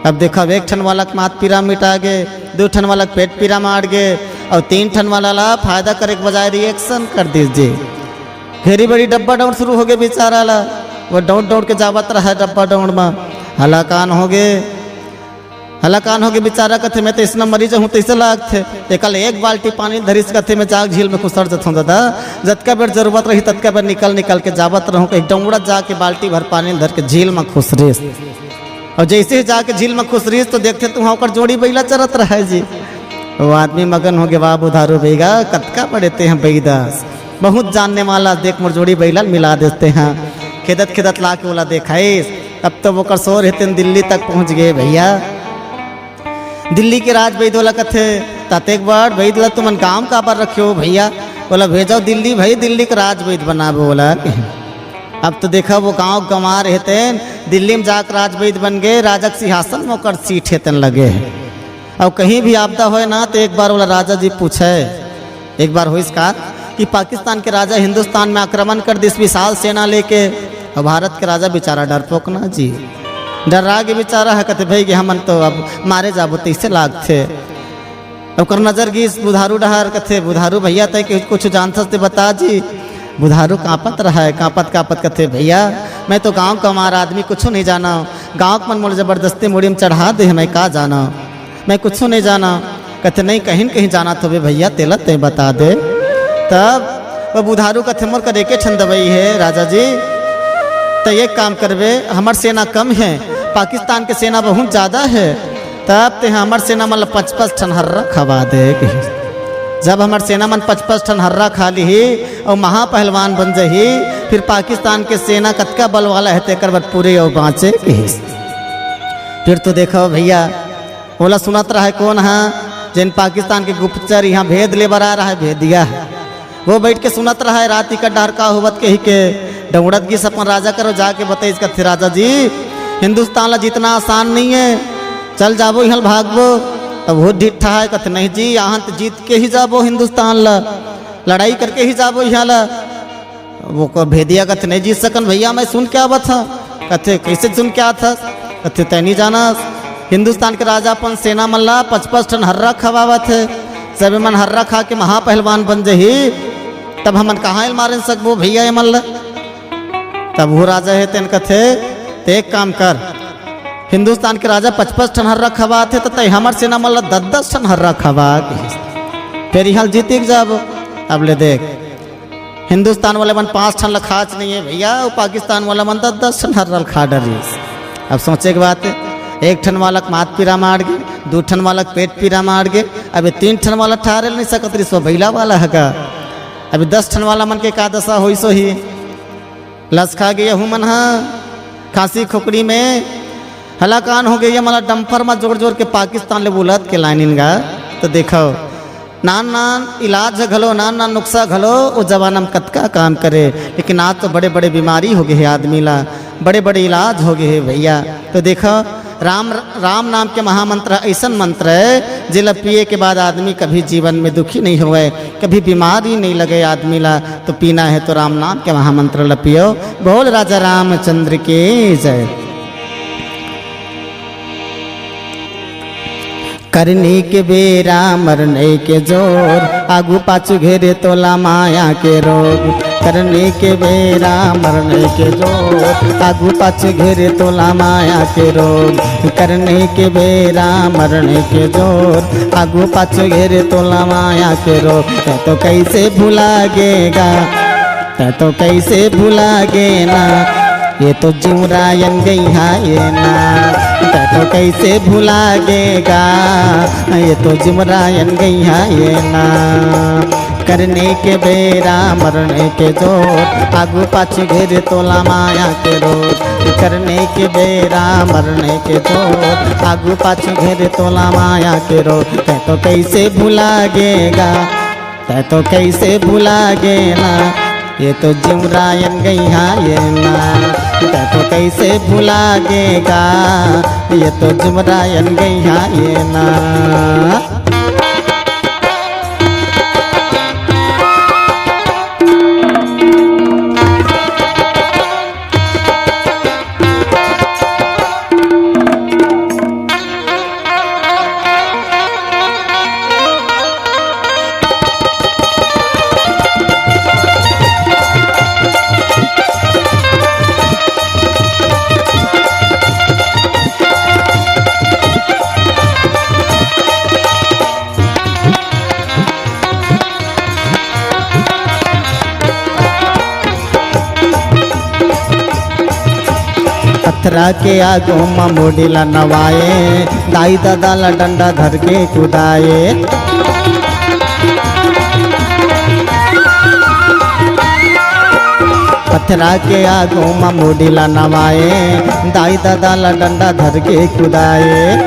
अब देखव, एक ठन वाला के माथ पीरा मिटा गे, दू ठन वाला के पेट पीरा मार गे, अउ तीन ठन वाला ला फायदा करे के बजाय reaction कर दिस जी। घेरी बेरी डब्बा डौड़ शुरू होगे बेचारा ला। वो डौड़ डौड़ के जावत रहय डब्बा डौड़ म। हलाकान होगे, हलाकान होगे बेचारा, कथे, मैं तो अइसना मरी जाहूँ तइसे लागथे। एकल एक बाल्टी पानी धरिस, कथे, मैं जाके झील में खुसर जथौं दादा, जतका बेर जरूरत रही ततका बेर निकल निकल के जावत रहूँ। कहीं डौड़त जाके बाल्टी भर पानी धर के झील में खुसरिस। अउ जइसे ही जाके झील में खुसरिस त देखथे त उहाँ ओकर जोड़ी बइला चरत रहय जी। वो आदमी मगन होगे, वाह बुधारू बइगा, कतका बड़े तैं ह बइद अस, बहुत जानने वाला, देख मोर जोड़ी बइला ल मिला देस तैं ह। खेदत खेदत लाके ओला देखाइस। अब तो ओकर सोर हे तेन दिल्ली तक पहुँच गे भइया। दिल्ली के राज बइद ओला कथे, ततेक बड़ बइद ला तुमन गाँव काबर रखे हो भइया? ओला भेजव दिल्ली भई, दिल्ली के राज बइद बनाबो ओला। अब तो देखव वो गाँव गंवार हे तेन दिल्ली म जाके राज बइद बन गे, राजा के सिंहासन म ओकर सीट हे तेन लगे हे। अउ कहीं भी आपदा होय ना त एक बार ओला राजा जी पूछय। एक बार होइस का कि पाकिस्तान के राजा हिंदुस्तान में आक्रमण कर दिस विशाल सेना लेके, अउ भारत के राजा बेचारा डरपोक ना जी, डर्रा गे बेचारा ह, कथे, भइगे हमन तो अब मारे जाबो तइसे लागथे। ओकर नजर गिस बुधारू डहर, कथे, बुधारू भइया, तैं कुछ जानथस त बता जी। बुधारू काँपत रहय, काँपत काँपत कथे, भइया, मैं तो गाँव गंवार आदमी, कुछू नइ जानव। गाँव के मन मोला जबरदस्ती मुड़ी म चढ़ा दे हे, मैं का जानव, मैं कुछू नइ जानव। कथे, नहीं, कहीं न कहीं जानत होबे भइया, तेला तैं बता दे। तब वो बुधारू कथे, मोर कर एके ठन दवई हे राजा जी, त एक काम करबे, हमर सेना कम हे, पाकिस्तान के सेना बहुत जादा हे, तब तैं हमर सेना मन ल पच पच ठन हर्रा खवा दे कहिस। जब हमर सेना मन पच पच ठन हर्रा खा लिही अउ महापहलवान बन जही, फिर पाकिस्तान के सेना कतका बल वाला हे तेकर बर पूरे अउ बाँचे कहिस। फिर तो देखव भइया, ओला सुनत रहय कोन ह, जेन पाकिस्तान के गुप्तचर इहाँ भेद ले बर आय रहय, भेदिया ह। वो बइठ के सुनत रहय, रात इकर डहर का होवत कहिके। डौड़त गिस अपन राजा करा, जाके बतइस, कथे, राजा जी, हिंदुस्तान ला जीतना आसान नइ हे, चल जाबो इहाँ ल भागबो। तब वो ढिठ्ठा हे, कथे, नहीं जी, इहाँ त जीत के ही जाबो हिंदुस्तान ला, लड़ाई करके ही जाबो इहाँ ला। वो को भेदिया कथे, नहीं जीत सकन भइया, मैं सुन के आवत हँव। कथे, कइसे सुन के आवत हस? कथे, तैं नइ जानस, हिंदुस्तान के राजा अपन सेना मन ला पच पच ठन हर्रा खवावत हे। जब एमन हर्रा खा के महापहलवान बन जही, तब हमन कहाँ ल मारे सकबो भइया एमन ला? तब वो राजा हे तेन कथे, तैं एक काम कर, हिंदुस्तान के राजा पच पच ठन हर्रा खवात हे, त तैं हमर सेना मन ला दस दस ठन हर्रा खवा, कहिस। फेर इहाँ ल जीतिक जाबो। अब ले देख, हिंदुस्तान वाले मन पाँच ठन ल खाच नइ हे भइया, अउ पाकिस्तान वाला मन दस दस ठन हर्रा ल खा डरिस। अब सोचे के बात हे, एक ठन वाला के माथ पीरा मार गे, दू ठन वाला के पेट पीरा मार गे, अब ये तीन ठन वाला ठहरे ल नइ सकत रिस, वो बइला वाला ह गा। अब ये दस ठन वाला मन के का दसा होइस होही? लसका गे यहू मन ह खांसी खोखड़ी में। हलाकान होगे, ये मन ला डंपर म जोर जोर के पाकिस्तान ले बुलत के लानिन गा। त देखव, नान नान इलाज घलो, नान नान नुस्खा घलो ओ जमाना म कतका काम करे, लेकिन आज तो बड़े बड़े बीमारी होगे हे आदमी ला, बड़े बड़े इलाज होगे हे भइया। त देखव, राम, राम नाम के महामंत्र अइसन मंत्र हे, जेला पिए के बाद आदमी कभी जीवन में दुखी नइ होवय, कभी बीमारी नइ लगे आदमी ला। त पीना हे त राम नाम के महामंत्र ला पियो। बोल राजा रामचंद्र की जय। करनी के बेरा मरने के जोर, आगू पाछू घेरे तोला माया के रोग। करनी के बेरा मरने के जोर, आगू पाछू घेरे तोला माया के रोग। करनी के बेरा मरने के जोर, आगू पाछू घेरे तोला माया के रोग। तैं तो कइसे भुला गे गा, तैं तो कइसे भुला गे ना, ये तो जिमरायन गइहाँ ये ना। तैं तो कइसे भुला गे गा, ये तो जिमरायन गइहाँ ये ना। करनी के बेरा मरने के जोर, आगू पाछू घेरे तोला माया के रोग। करनी के बेरा मरने के जोर, आगू पाछू घेरे तोला माया के रोग। तैं तो कइसे भुला गे गा, तैं तो कइसे भुला गे ना, ये तो जिमरायन गइहा ये ना, तैं तो कइसे भुला गे गा। ये तो जिमरायन गइहा ये ना। पथरा के आगू म मुड़ी ला नवाए, दाई ददा ला डंडा धर के कुदाए। पथरा के आगू म मुड़ी ला नवाए, दाई ददा ला डंडा धर के कुदाए।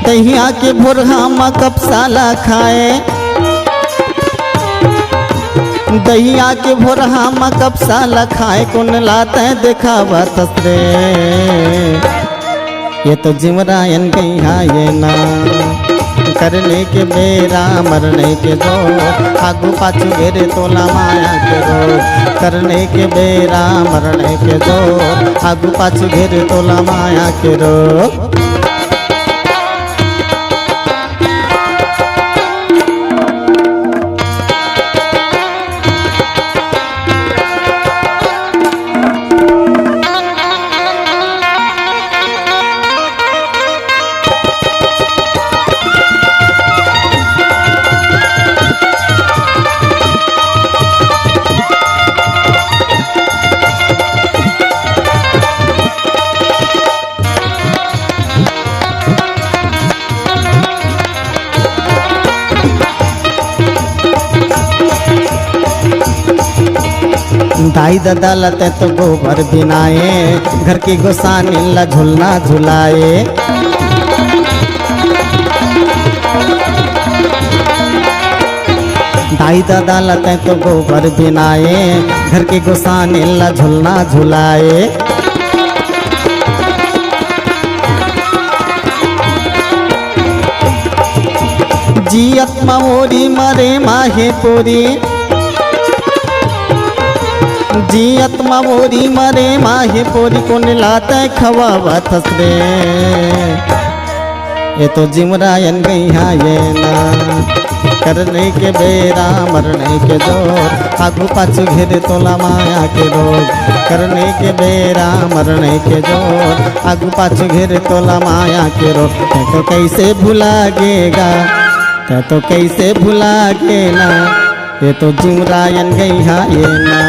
दहिया के भोरहा म कपसा ला खाए, दहिया के भोरहा म कपसा ला खाए, कोन ला तैं देखावत हस रे। ये तो जिमरायन गइहा ये ना, करने के बेरा मरने के जोर, आगू पाछू घेरे तोला माया के रोग। करने के बेरा मरने के जोर, आगू पाछू घेरे तोला माया के रोग। दाई ददा ला तैं तो गोबर बिनाए, घर के गोसानी ला झुलना झुलाए। दाई ददा ला तैं तो गोबर बिनाए, घर के गोसानी ला झुलना झुलाए। जियत म ओरी मरे माहे पोरी, जियत म ओरी मरे माहे पोरी, कोन ला तैं खवावत हस रे। ये तो जिमरायन गइहा ये ना, करने के बेरा मरने के जोर, आगू पाछू घेरे तोला माया के रोग। करने के बेरा मरने के जोर, आगू पाछू घेरे तोला माया के रोग। तैं तो कइसे भुला गे गा, तैं तो कइसे भुला गे ना, ये तो जिमरायन गइहा ये ना,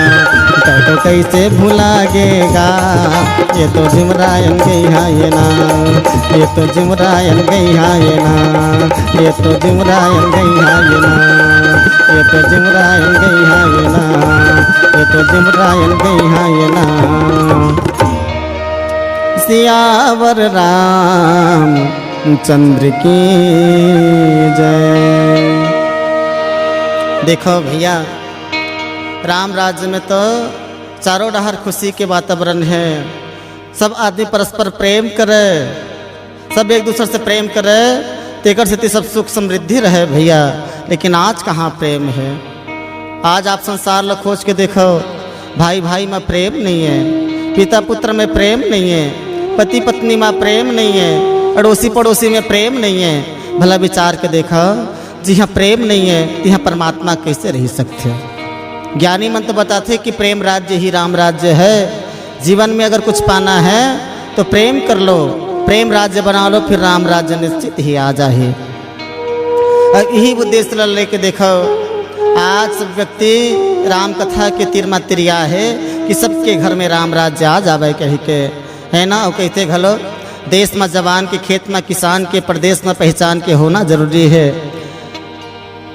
तैं तो कइसे भुला गे गा। ये तो जिमरायन गइहा ये ना, ये तो जिमरायन गइहा ये ना, ये तो जिमरायन गइहा ये ना, ये तो जिमरायन गइहा ये ना, ये तो जिमरायन गइहा ये ना। सियावर राम चंद्र की जय। देखो भैया, राम राज्य में तो चारों डहर खुशी के वातावरण है। सब आदमी परस्पर प्रेम करे, सब एक दूसर से प्रेम करे, तेकर सेती सब सुख समृद्धि रहे भैया। लेकिन आज कहाँ प्रेम है? आज आप संसार ल खोज के देखो, भाई भाई म प्रेम नइ हे, पिता पुत्र में प्रेम नइ हे, पति पत्नी म प्रेम नइ हे, अड़ोसी पड़ोसी में प्रेम नइ हे। भला विचार के देखो, जिहाँ प्रेम नइ हे, तिहाँ परमात्मा कइसे रहि सकथे? ज्ञानी मन तो बताथे कि प्रेम राज्य ही राम राज्य है। जीवन में अगर कुछ पाना है तो प्रेम कर लो, प्रेम राज्य बना लो, फिर राम राज्य निश्चित ही आ जाही। अउ इही उद्देश्य ल लेके देखो, आज सब व्यक्ति राम कथा के तीर म तिरिया हे कि सबके घर में राम राज्य आ जावे कहिके, हे ना? अउ कहिथे घलो, देश म जवान के, खेत म किसान के, प्रदेश म पहचान के होना जरूरी हे।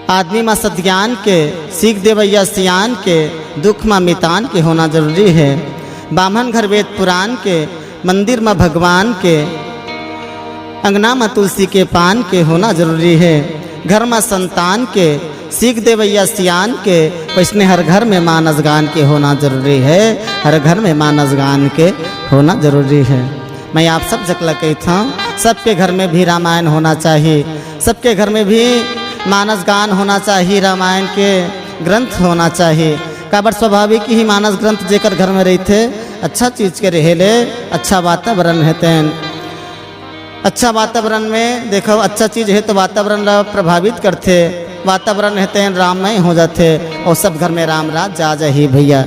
आदमी म सद्ज्ञान के, सीख देवइया सियान के, दुख म मितान के होना जरूरी हे। बाम्हन घर वेद पुरान के, मंदिर म भगवान के, अंगना म तुलसी के पान के होना जरूरी हे, घर म संतान के, सीख देवइया सियान के, वइसने हर घर में मानस गान के होना जरूरी हे, हर घर में मानस गान के होना जरूरी हे। मैं आप सब जकला कहिथंव, सबके घर में भी रामायण होना चाही, सबके घर में भी मानस गान होना चाही, रामायण के ग्रंथ होना चाही। काबर स्वाभाविक ही मानस ग्रंथ जेकर घर में रहिथे, अच्छा चीज के रहे ले, अच्छा वातावरण हे तेन। अच्छा वातावरण में देखो, अच्छा चीज हे तो वातावरण ला प्रभावित करथे, वातावरण हे तेन राममय हो जाथे, अउ सब घर में राम राज आ जाही भइया।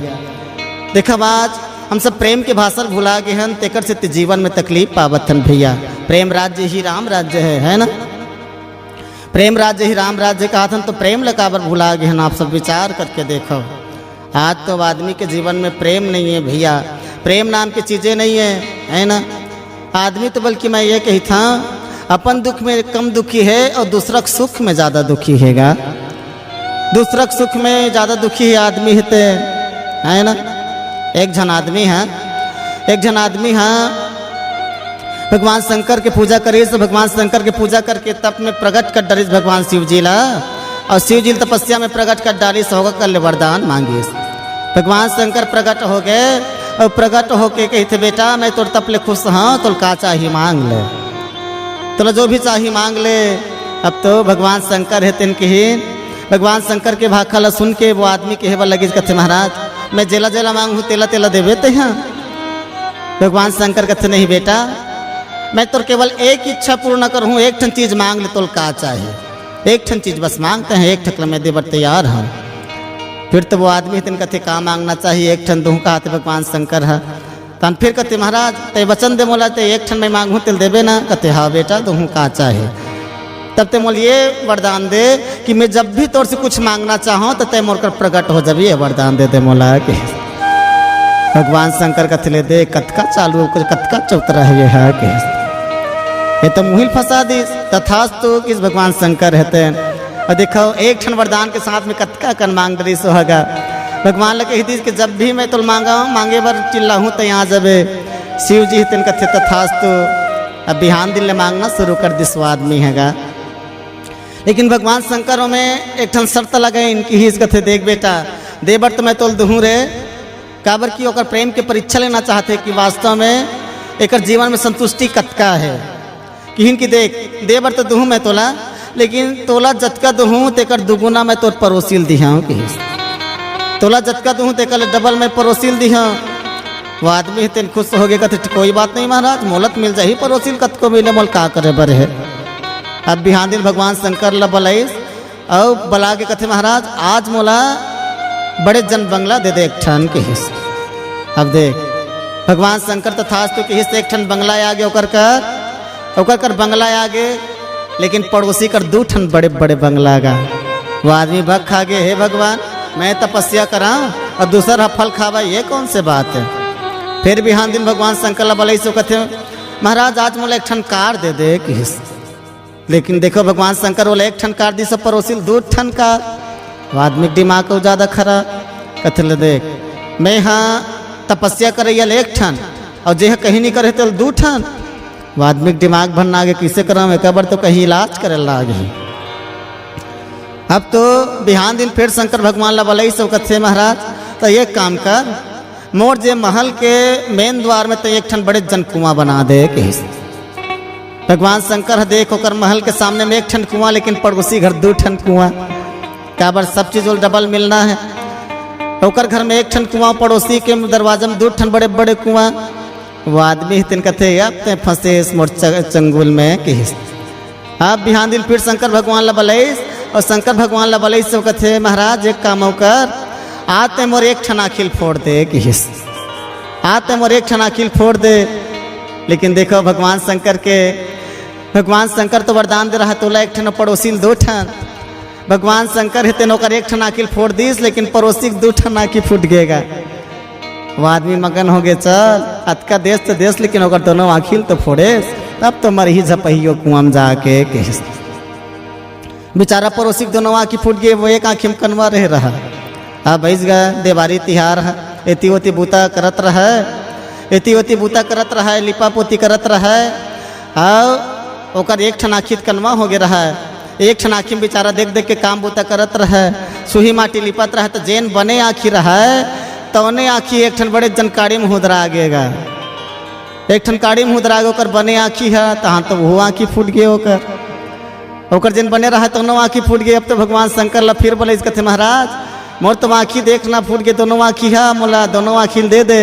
देखो, आज हम सब प्रेम के भाषा ल भुला गे हन, तेकर से ते जीवन में तकलीफ पावत हन भइया। प्रेम राज्य ही राम राज्य हे, हे ना? प्रेम राज्य ही राम राज्य कहत हन, तो प्रेम ला काबर भुला गे हन? आप सब विचार करके देखो, आज तो आदमी के जीवन में प्रेम नहीं हे भइया, प्रेम नाम के चीजे नहीं हे, हे ना? आदमी तो, बल्कि मैं ये कहिथंव, अपन दुख में कम दुखी हे अउ दूसरा के सुख में ज्यादा दुखी हे गा। दूसरा के सुख में ज्यादा दुखी हे आदमी हे ते, हे ना? एक झन आदमी हे, एक झन आदमी हे, भगवान शंकर के पूजा करिस, भगवान शंकर के पूजा करके तप में प्रगट कर डरिस भगवान शिव जी ला, अउ शिव जी ल तपस्या में प्रगट कर डारिस, होकर कर ले वरदान मांगिस। भगवान शंकर प्रगट हो गे, अउ प्रगट होके कहिथे, "बेटा, मैं तोर तप ले खुश हंव, तोल का चाही मांग ले।" तोला जो भी चाही मांग ले। अब तो भगवान शंकर हे तेन किहिन, भगवान शंकर के भाखा ला सुन के वो आदमी कहे बर लगिस, कथे, "महाराज, मैं जेला जेला मांगहूं तेला तेला देबे तेहा।" भगवान शंकर कथे, "नहीं बेटा, मैं तोर केवल एक इच्छा पूर्ण करहूं, एक ठन चीज मांग ले, तोल का चाही, एक ठन चीज बस मांग तेहा, एक ठक ला मैं दे बर तैयार हंव।" फिर तो वो आदमी हे तेन कथे, "का मांगना चाही, एक ठन दूहूं," कहत हे भगवान शंकर ह। तहन फिर कथे, "महाराज, ते वचन दे मोला, ते एक ठन मैं मांगहूं, तेल देबे ना?" कथे, "हां बेटा, दूहूं, का चाही?" "तब ते मोला ये वरदान दे कि मैं जब भी तोर से कुछ मांगना चाहूं, तो ते मोर कर प्रगट हो जाबे, ये वरदान दे दे मोला," के। भगवान शंकर कथे, "ले दे, कतका चालू, कुछ कतका चौतरा हे ये हा," के। ये तो मुहिल फंसा दिस, तथास्तु किहिस भगवान शंकर हे तेन। अउ देखो, एक ठन वरदान के साथ में कतका कन मांग डरिस ओ ह गा। भगवान ल कहि दिस कि जब भी मैं तोल मांगा, मांगे बर चिल्लाहूं, तैं आ जाबे। शिव जी तेन कथे, "तथास्तु।" अब बिहान दिन ले मांगना शुरू कर दिस ओ आदमी ह गा। लेकिन भगवान शंकर ओमे एक ठन शर्त लगाइन, किहिस कथे, "देख बेटा, दे बर तो मैं तोल दूहूं रे, काबर कि ओकर प्रेम के परीक्षा लेना चाहथे कि वास्तव में एकर जीवन में संतुष्टि कतका हे।" किहिन कि, "देख, दे बर तो दूहूं मैं तोला, लेकिन तोला जतका दूहूं, तेकर दुगुना मैं तोर परोसी ल दिहां," किहिस। "तोला जतका दूहूं, तेकर ले डबल मैं परोसी ल दिहां।" वो आदमी हे तेन खुश हो गे, कथे, "कोई बात नहीं महाराज, मोला तो मिल जाही परोसी ल, कतको मिले, मोल का करे बर हे।" अब बिहान दिन भगवान शंकर ला बलाइस, अउ बला के कथे, "महाराज, आज मोला बड़े जन बंगला दे दे एक ठन," किहिस। अब देख, भगवान शंकर तथास्तु किहिस, एक ठन बंगला आ गे ओकर कर, ओकर कर बंगला आ गे, लेकिन पड़ोसी कर दू ठन बड़े-बड़े बंगला आ गा। वो आदमी भक खा गे, "हे भगवान, मैं तपस्या करा अउ दूसर ह फल खावा, ये कौन से बात हे?" फिर बिहान दिन भगवान शंकर ला बलाइस अउ कथे, "महाराज, आज मोला एक ठन कार दे दे," किहिस। लेकिन देखो, भगवान शंकर ओला एक ठन कार दिस, परोसी ल दू ठन कार। वो आदमी के दिमाग अउ ज्यादा खराब। कथे, "ले देख, मैं हा तपस्या करइया ल एक ठन, अउ जे हा कहीं नहीं करे, तेल दू ठन।" वो आदमी के दिमाग भर ना गे, "कइसे करम, एकर बर तो कहीं इलाज करे लागही।" अब तो बिहान दिन फिर शंकर भगवान ला बलाइस अउ कथे, "महाराज, त एक काम कर, मोर जे महल के मेन द्वार में तैं एक ठन बड़े जन कुआं बना दे," किहिस। भगवान शंकर ह देख, ओकर महल के सामने में एक ठन कुआं, लेकिन पड़ोसी घर दू ठन कुआं। काबर, सब चीज ओला डबल मिलना हे। ओकर घर में एक ठन कुआं, पड़ोसी के दरवाजा में दू ठन बड़े-बड़े कुआं। वो आदमी ह तेन कथे, "अब तैं फंसेस मोर च-, चंगुल में," किहिस। अब बिहान दिन फिर शंकर भगवान ला बलाइस, अउ शंकर भगवान ला बलाइस अउ कथे, "महाराज, एक काम अउ कर, आज तैं मोर एक ठन आँखी ल फोड़ दे," किहिस। "आज तैं मोर एक ठन आँखी ल फोड़ दे।" लेकिन देखो, भगवान शंकर के, भगवान शंकर तो वरदान दे रहा, "तोला एक ठन, पड़ोसी ल दू ठन।" भगवान शंकर हे तेन ओकर एक ठन आँखी ल फोड़ दिस, लेकिन पड़ोसी के दू ठन आँखी फूट गे गा। वो आदमी मगन हो गे, "चल, अतका देस तो देस, लेकिन ओकर दोनों आँखी ल तो फोड़ेस, तब तो मरही झपही ओ कुआं म जाके," किहिस। बेचारा पड़ोसी के दोनों आँखी फूट गे, वो एक आँखी म कनवा रहे रहा। अब बइस गा, देवारी तिहार ह, एती ओती बूता करत रहय, एती ओती बूता करत रहय, लिपा पोती करत रहय, अउ ओकर एक ठन आँखी त कनवा होगे रहय, एक ठन आँखी में बेचारा देख देख के काम बूता करत रहय, सुही माटी लिपत रहय, त जेन बने आँखी रहय, तउने आँखी एक ठन बड़े जन काड़ी में हुदरा गे गा। एक ठन काड़ी में हुदरा गे ओकर बने आँखी ह, तहाँ तो वो आँखी फूट गे ओकर। ओकर जेन बने रहय तौनो आँखी फूट गे। अब तो भगवान शंकर ला फिर बोले, कथे, महाराज, मोर तो आँखी देख ना फूट गे, दोनों आँखी ह, मोला दोनों आँखी ल दे दे।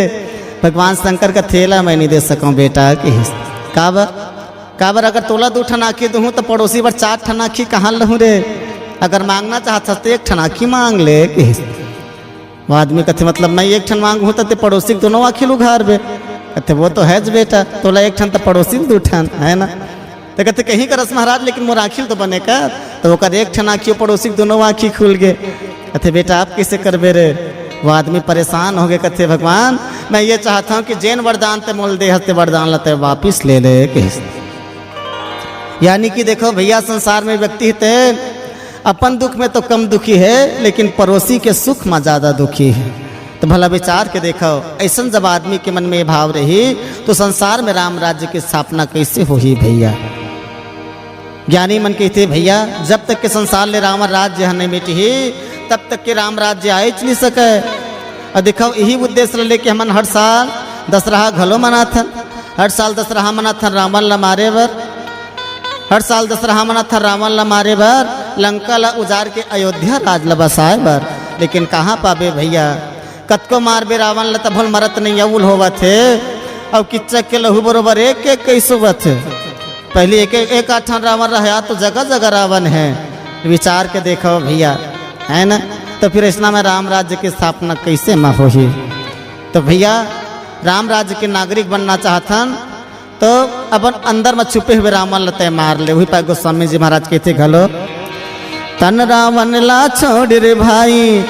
भगवान शंकर कथे, एला मैं नहीं दे सकौं बेटा, कहिस। काबर? काबर अगर तोला दू ठन आँखी दूहूँ त पड़ोसी बर चार ठन आँखी कहाँ लहूँ रे? अगर मांगना चाहत हस त एक ठन आँखी मांग ले, कहिस। वो आदमी कथे, मतलब मैं एक ठन मांगहूँ त ते पड़ोसी के दोनों आँखी ल उघारबे। कथे, वो तो है ज बेटा, तोला एक ठन त पड़ोसी ल दू ठन, है ना? त कथे, कहीं करस महाराज, लेकिन मोर आँखी ल तो बने कर। त ओकर एक ठन आँखी, पड़ोसी के दोनों आँखी खुल गे। कथे, बेटा, अब कइसे करबे रे? वो आदमी परेशान होगे, कथे, भगवान, मैं ये चाहत हौं कि जेन वरदान ते मोल दे हस, ते वरदान ला ते वापिस ले ले, कहिस। यानी कि देखो भैया, संसार में व्यक्ति हे ते अपन दुख में तो कम दुखी हे, लेकिन पड़ोसी के सुख में ज्यादा दुखी हे। त भला विचार के देखव, अइसन जब आदमी के मन में ये भाव रही, त संसार में राम राज्य के स्थापना कइसे होही भैया? ज्ञानी मन कहिथे, भैया, जब तक के संसार ले रावण राज्य ह नइ मिटही, तब तक के राम राज्य आएच नइ सकय। अउ देखव, इही उद्देश्य ल लेके हमन हर साल दशरहा घलो मनाथन। हर साल दशरहा मनाथन रावण ल मारे बर। हर साल दशरहा मनाथन रावण ल मारे बर, लंका ल उजार के अयोध्या राज ल बसाए बर। लेकिन कहाँ पाबे भैया, कतको मारबे रावण ल, तभो ल मरत नइ, अउ ल होवत हे। अउ किच्चक के लहू बरोबर एक एक कइसे होवत हे। पहिली एक, एक, एक आठ ठन रावण रहय, आज तो जगह जगह रावण हे। विचार के देखव भैया, है ना? त फिर अइसना में राम राज्य के स्थापना कइसे म होही? त भैया, राम राज्य के नागरिक बनना चाहथन, त अपन अंदर म छुपे हुए रावण ल तैं मार ले। उही पाय गोस्वामी जी महाराज कहिथे घलो, तन रावण ला छोड़ रे भाई,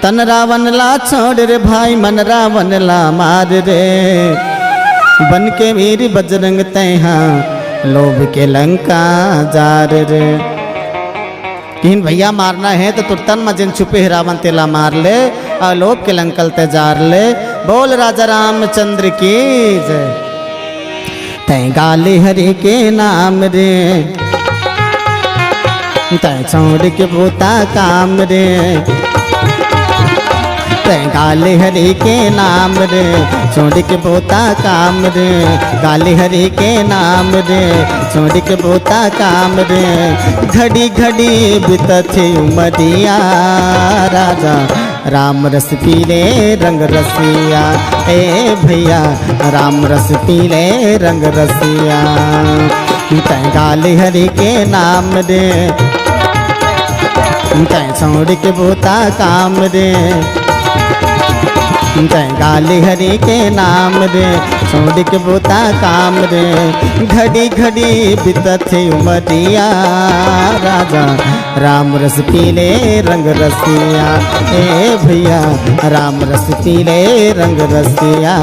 तन रावण ला छोड़ रे भाई, मन रावण ला मार रे। बन के वीर बजरंग तैं हा, लोभ के लंका जार रे। किहिन भैया, मारना हे त तोर तन म जेन छुपे हे रावण, तेला मार ले, अउ लोभ के लंका ल तैं जार ले। बोल राजा रामचंद्र की जय। तैं गा ले हरि के नाम रे, तैं छोड़ के बूता काम रे। तैं गा ले हरि के नाम रे, छोड़ के बूता काम रे। गा ले हरि के नाम रे, छोड़ के बूता काम रे। घड़ी घड़ी बितथे उमरिया, राजा राम रस पी ले रंग रसिया, ए भैया, राम रस पी ले रंग रसिया। तैं गा ले हरि के नाम रे, तैं छोड़ के बूता काम रे। तैं गा ले हरि के नाम रे, छोड़ के बूता काम रे। घड़ी घड़ी बितथे उमरिया, राजा राम रस पी ले रंग रसिया, ए भैया, राम रस पी ले रंग रसिया।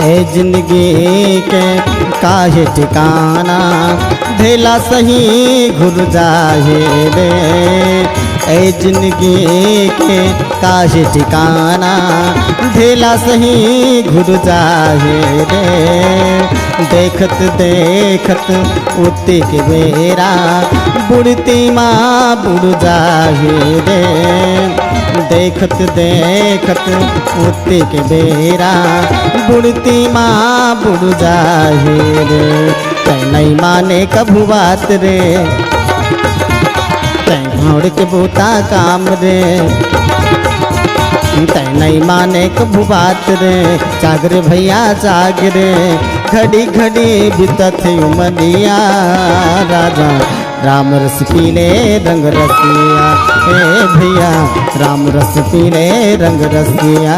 ए जिंदगी के काहे ठिकाना, ढेला सही घुर जाहे रे। ए जिंदगी के काहे ठिकाना, ढेला सही घुर जाहे रे। देखत देखत उतिक बेरा, बुड़ती माँ बुड़ जाहे रे। देखत देखत उतिक बेरा, बुड़ती माँ बुड़ जाहे रे। तैं नइ माने कभू बात रे, तैं घोड़ के बूता काम रे, तैं नइ माने कभू बात रे। जाग रे भैया जाग रे, घड़ी घड़ी बीतत हे उमरिया। राजा राम रस पीले रंग रसिया, ए भैया राम रस पीले रंग रसिया।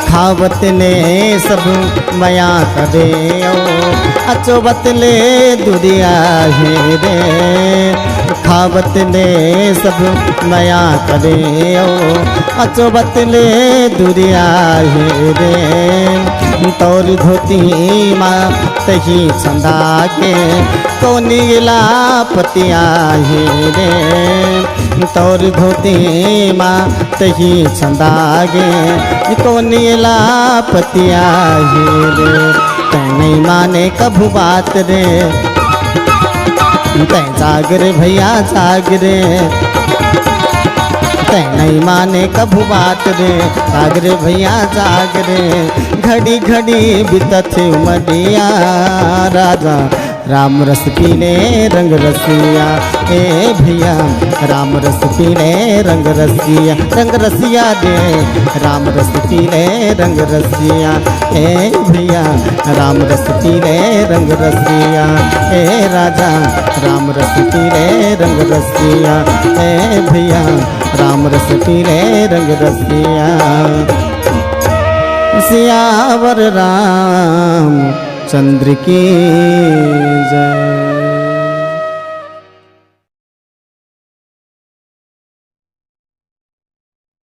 खावत ले सब मया करे ओ, अचोवत ले दुरिया हे रे। खावत ले सब मया करे ओ, अचोवत ले दुरिया हे रे। तोर धोती मा तही छंदा के कोनी ला पतिया हे रे। तोर धोती मा तही छंदा गे, कोनी ला पतिया हे रे। तैं नइ माने कभू बात रे, तैं जाग रे भैया जाग रे। तैं नइ माने कभू बात रे, जाग रे भैया जाग रे। घड़ी घड़ी बीतत हे उमरिया राजा, राम रस पीले रंग रसिया, ए भैया। राम रस पीले रंग रसिया, रंग रसिया दे। राम रस पीले रंग रसिया, ए भैया। राम रस पीले रंग रसिया, ए राजा। राम रस पीले रंग रसिया, ए भैया। राम रस पीले रंग रसिया। सियावर रामचंद्र की जय।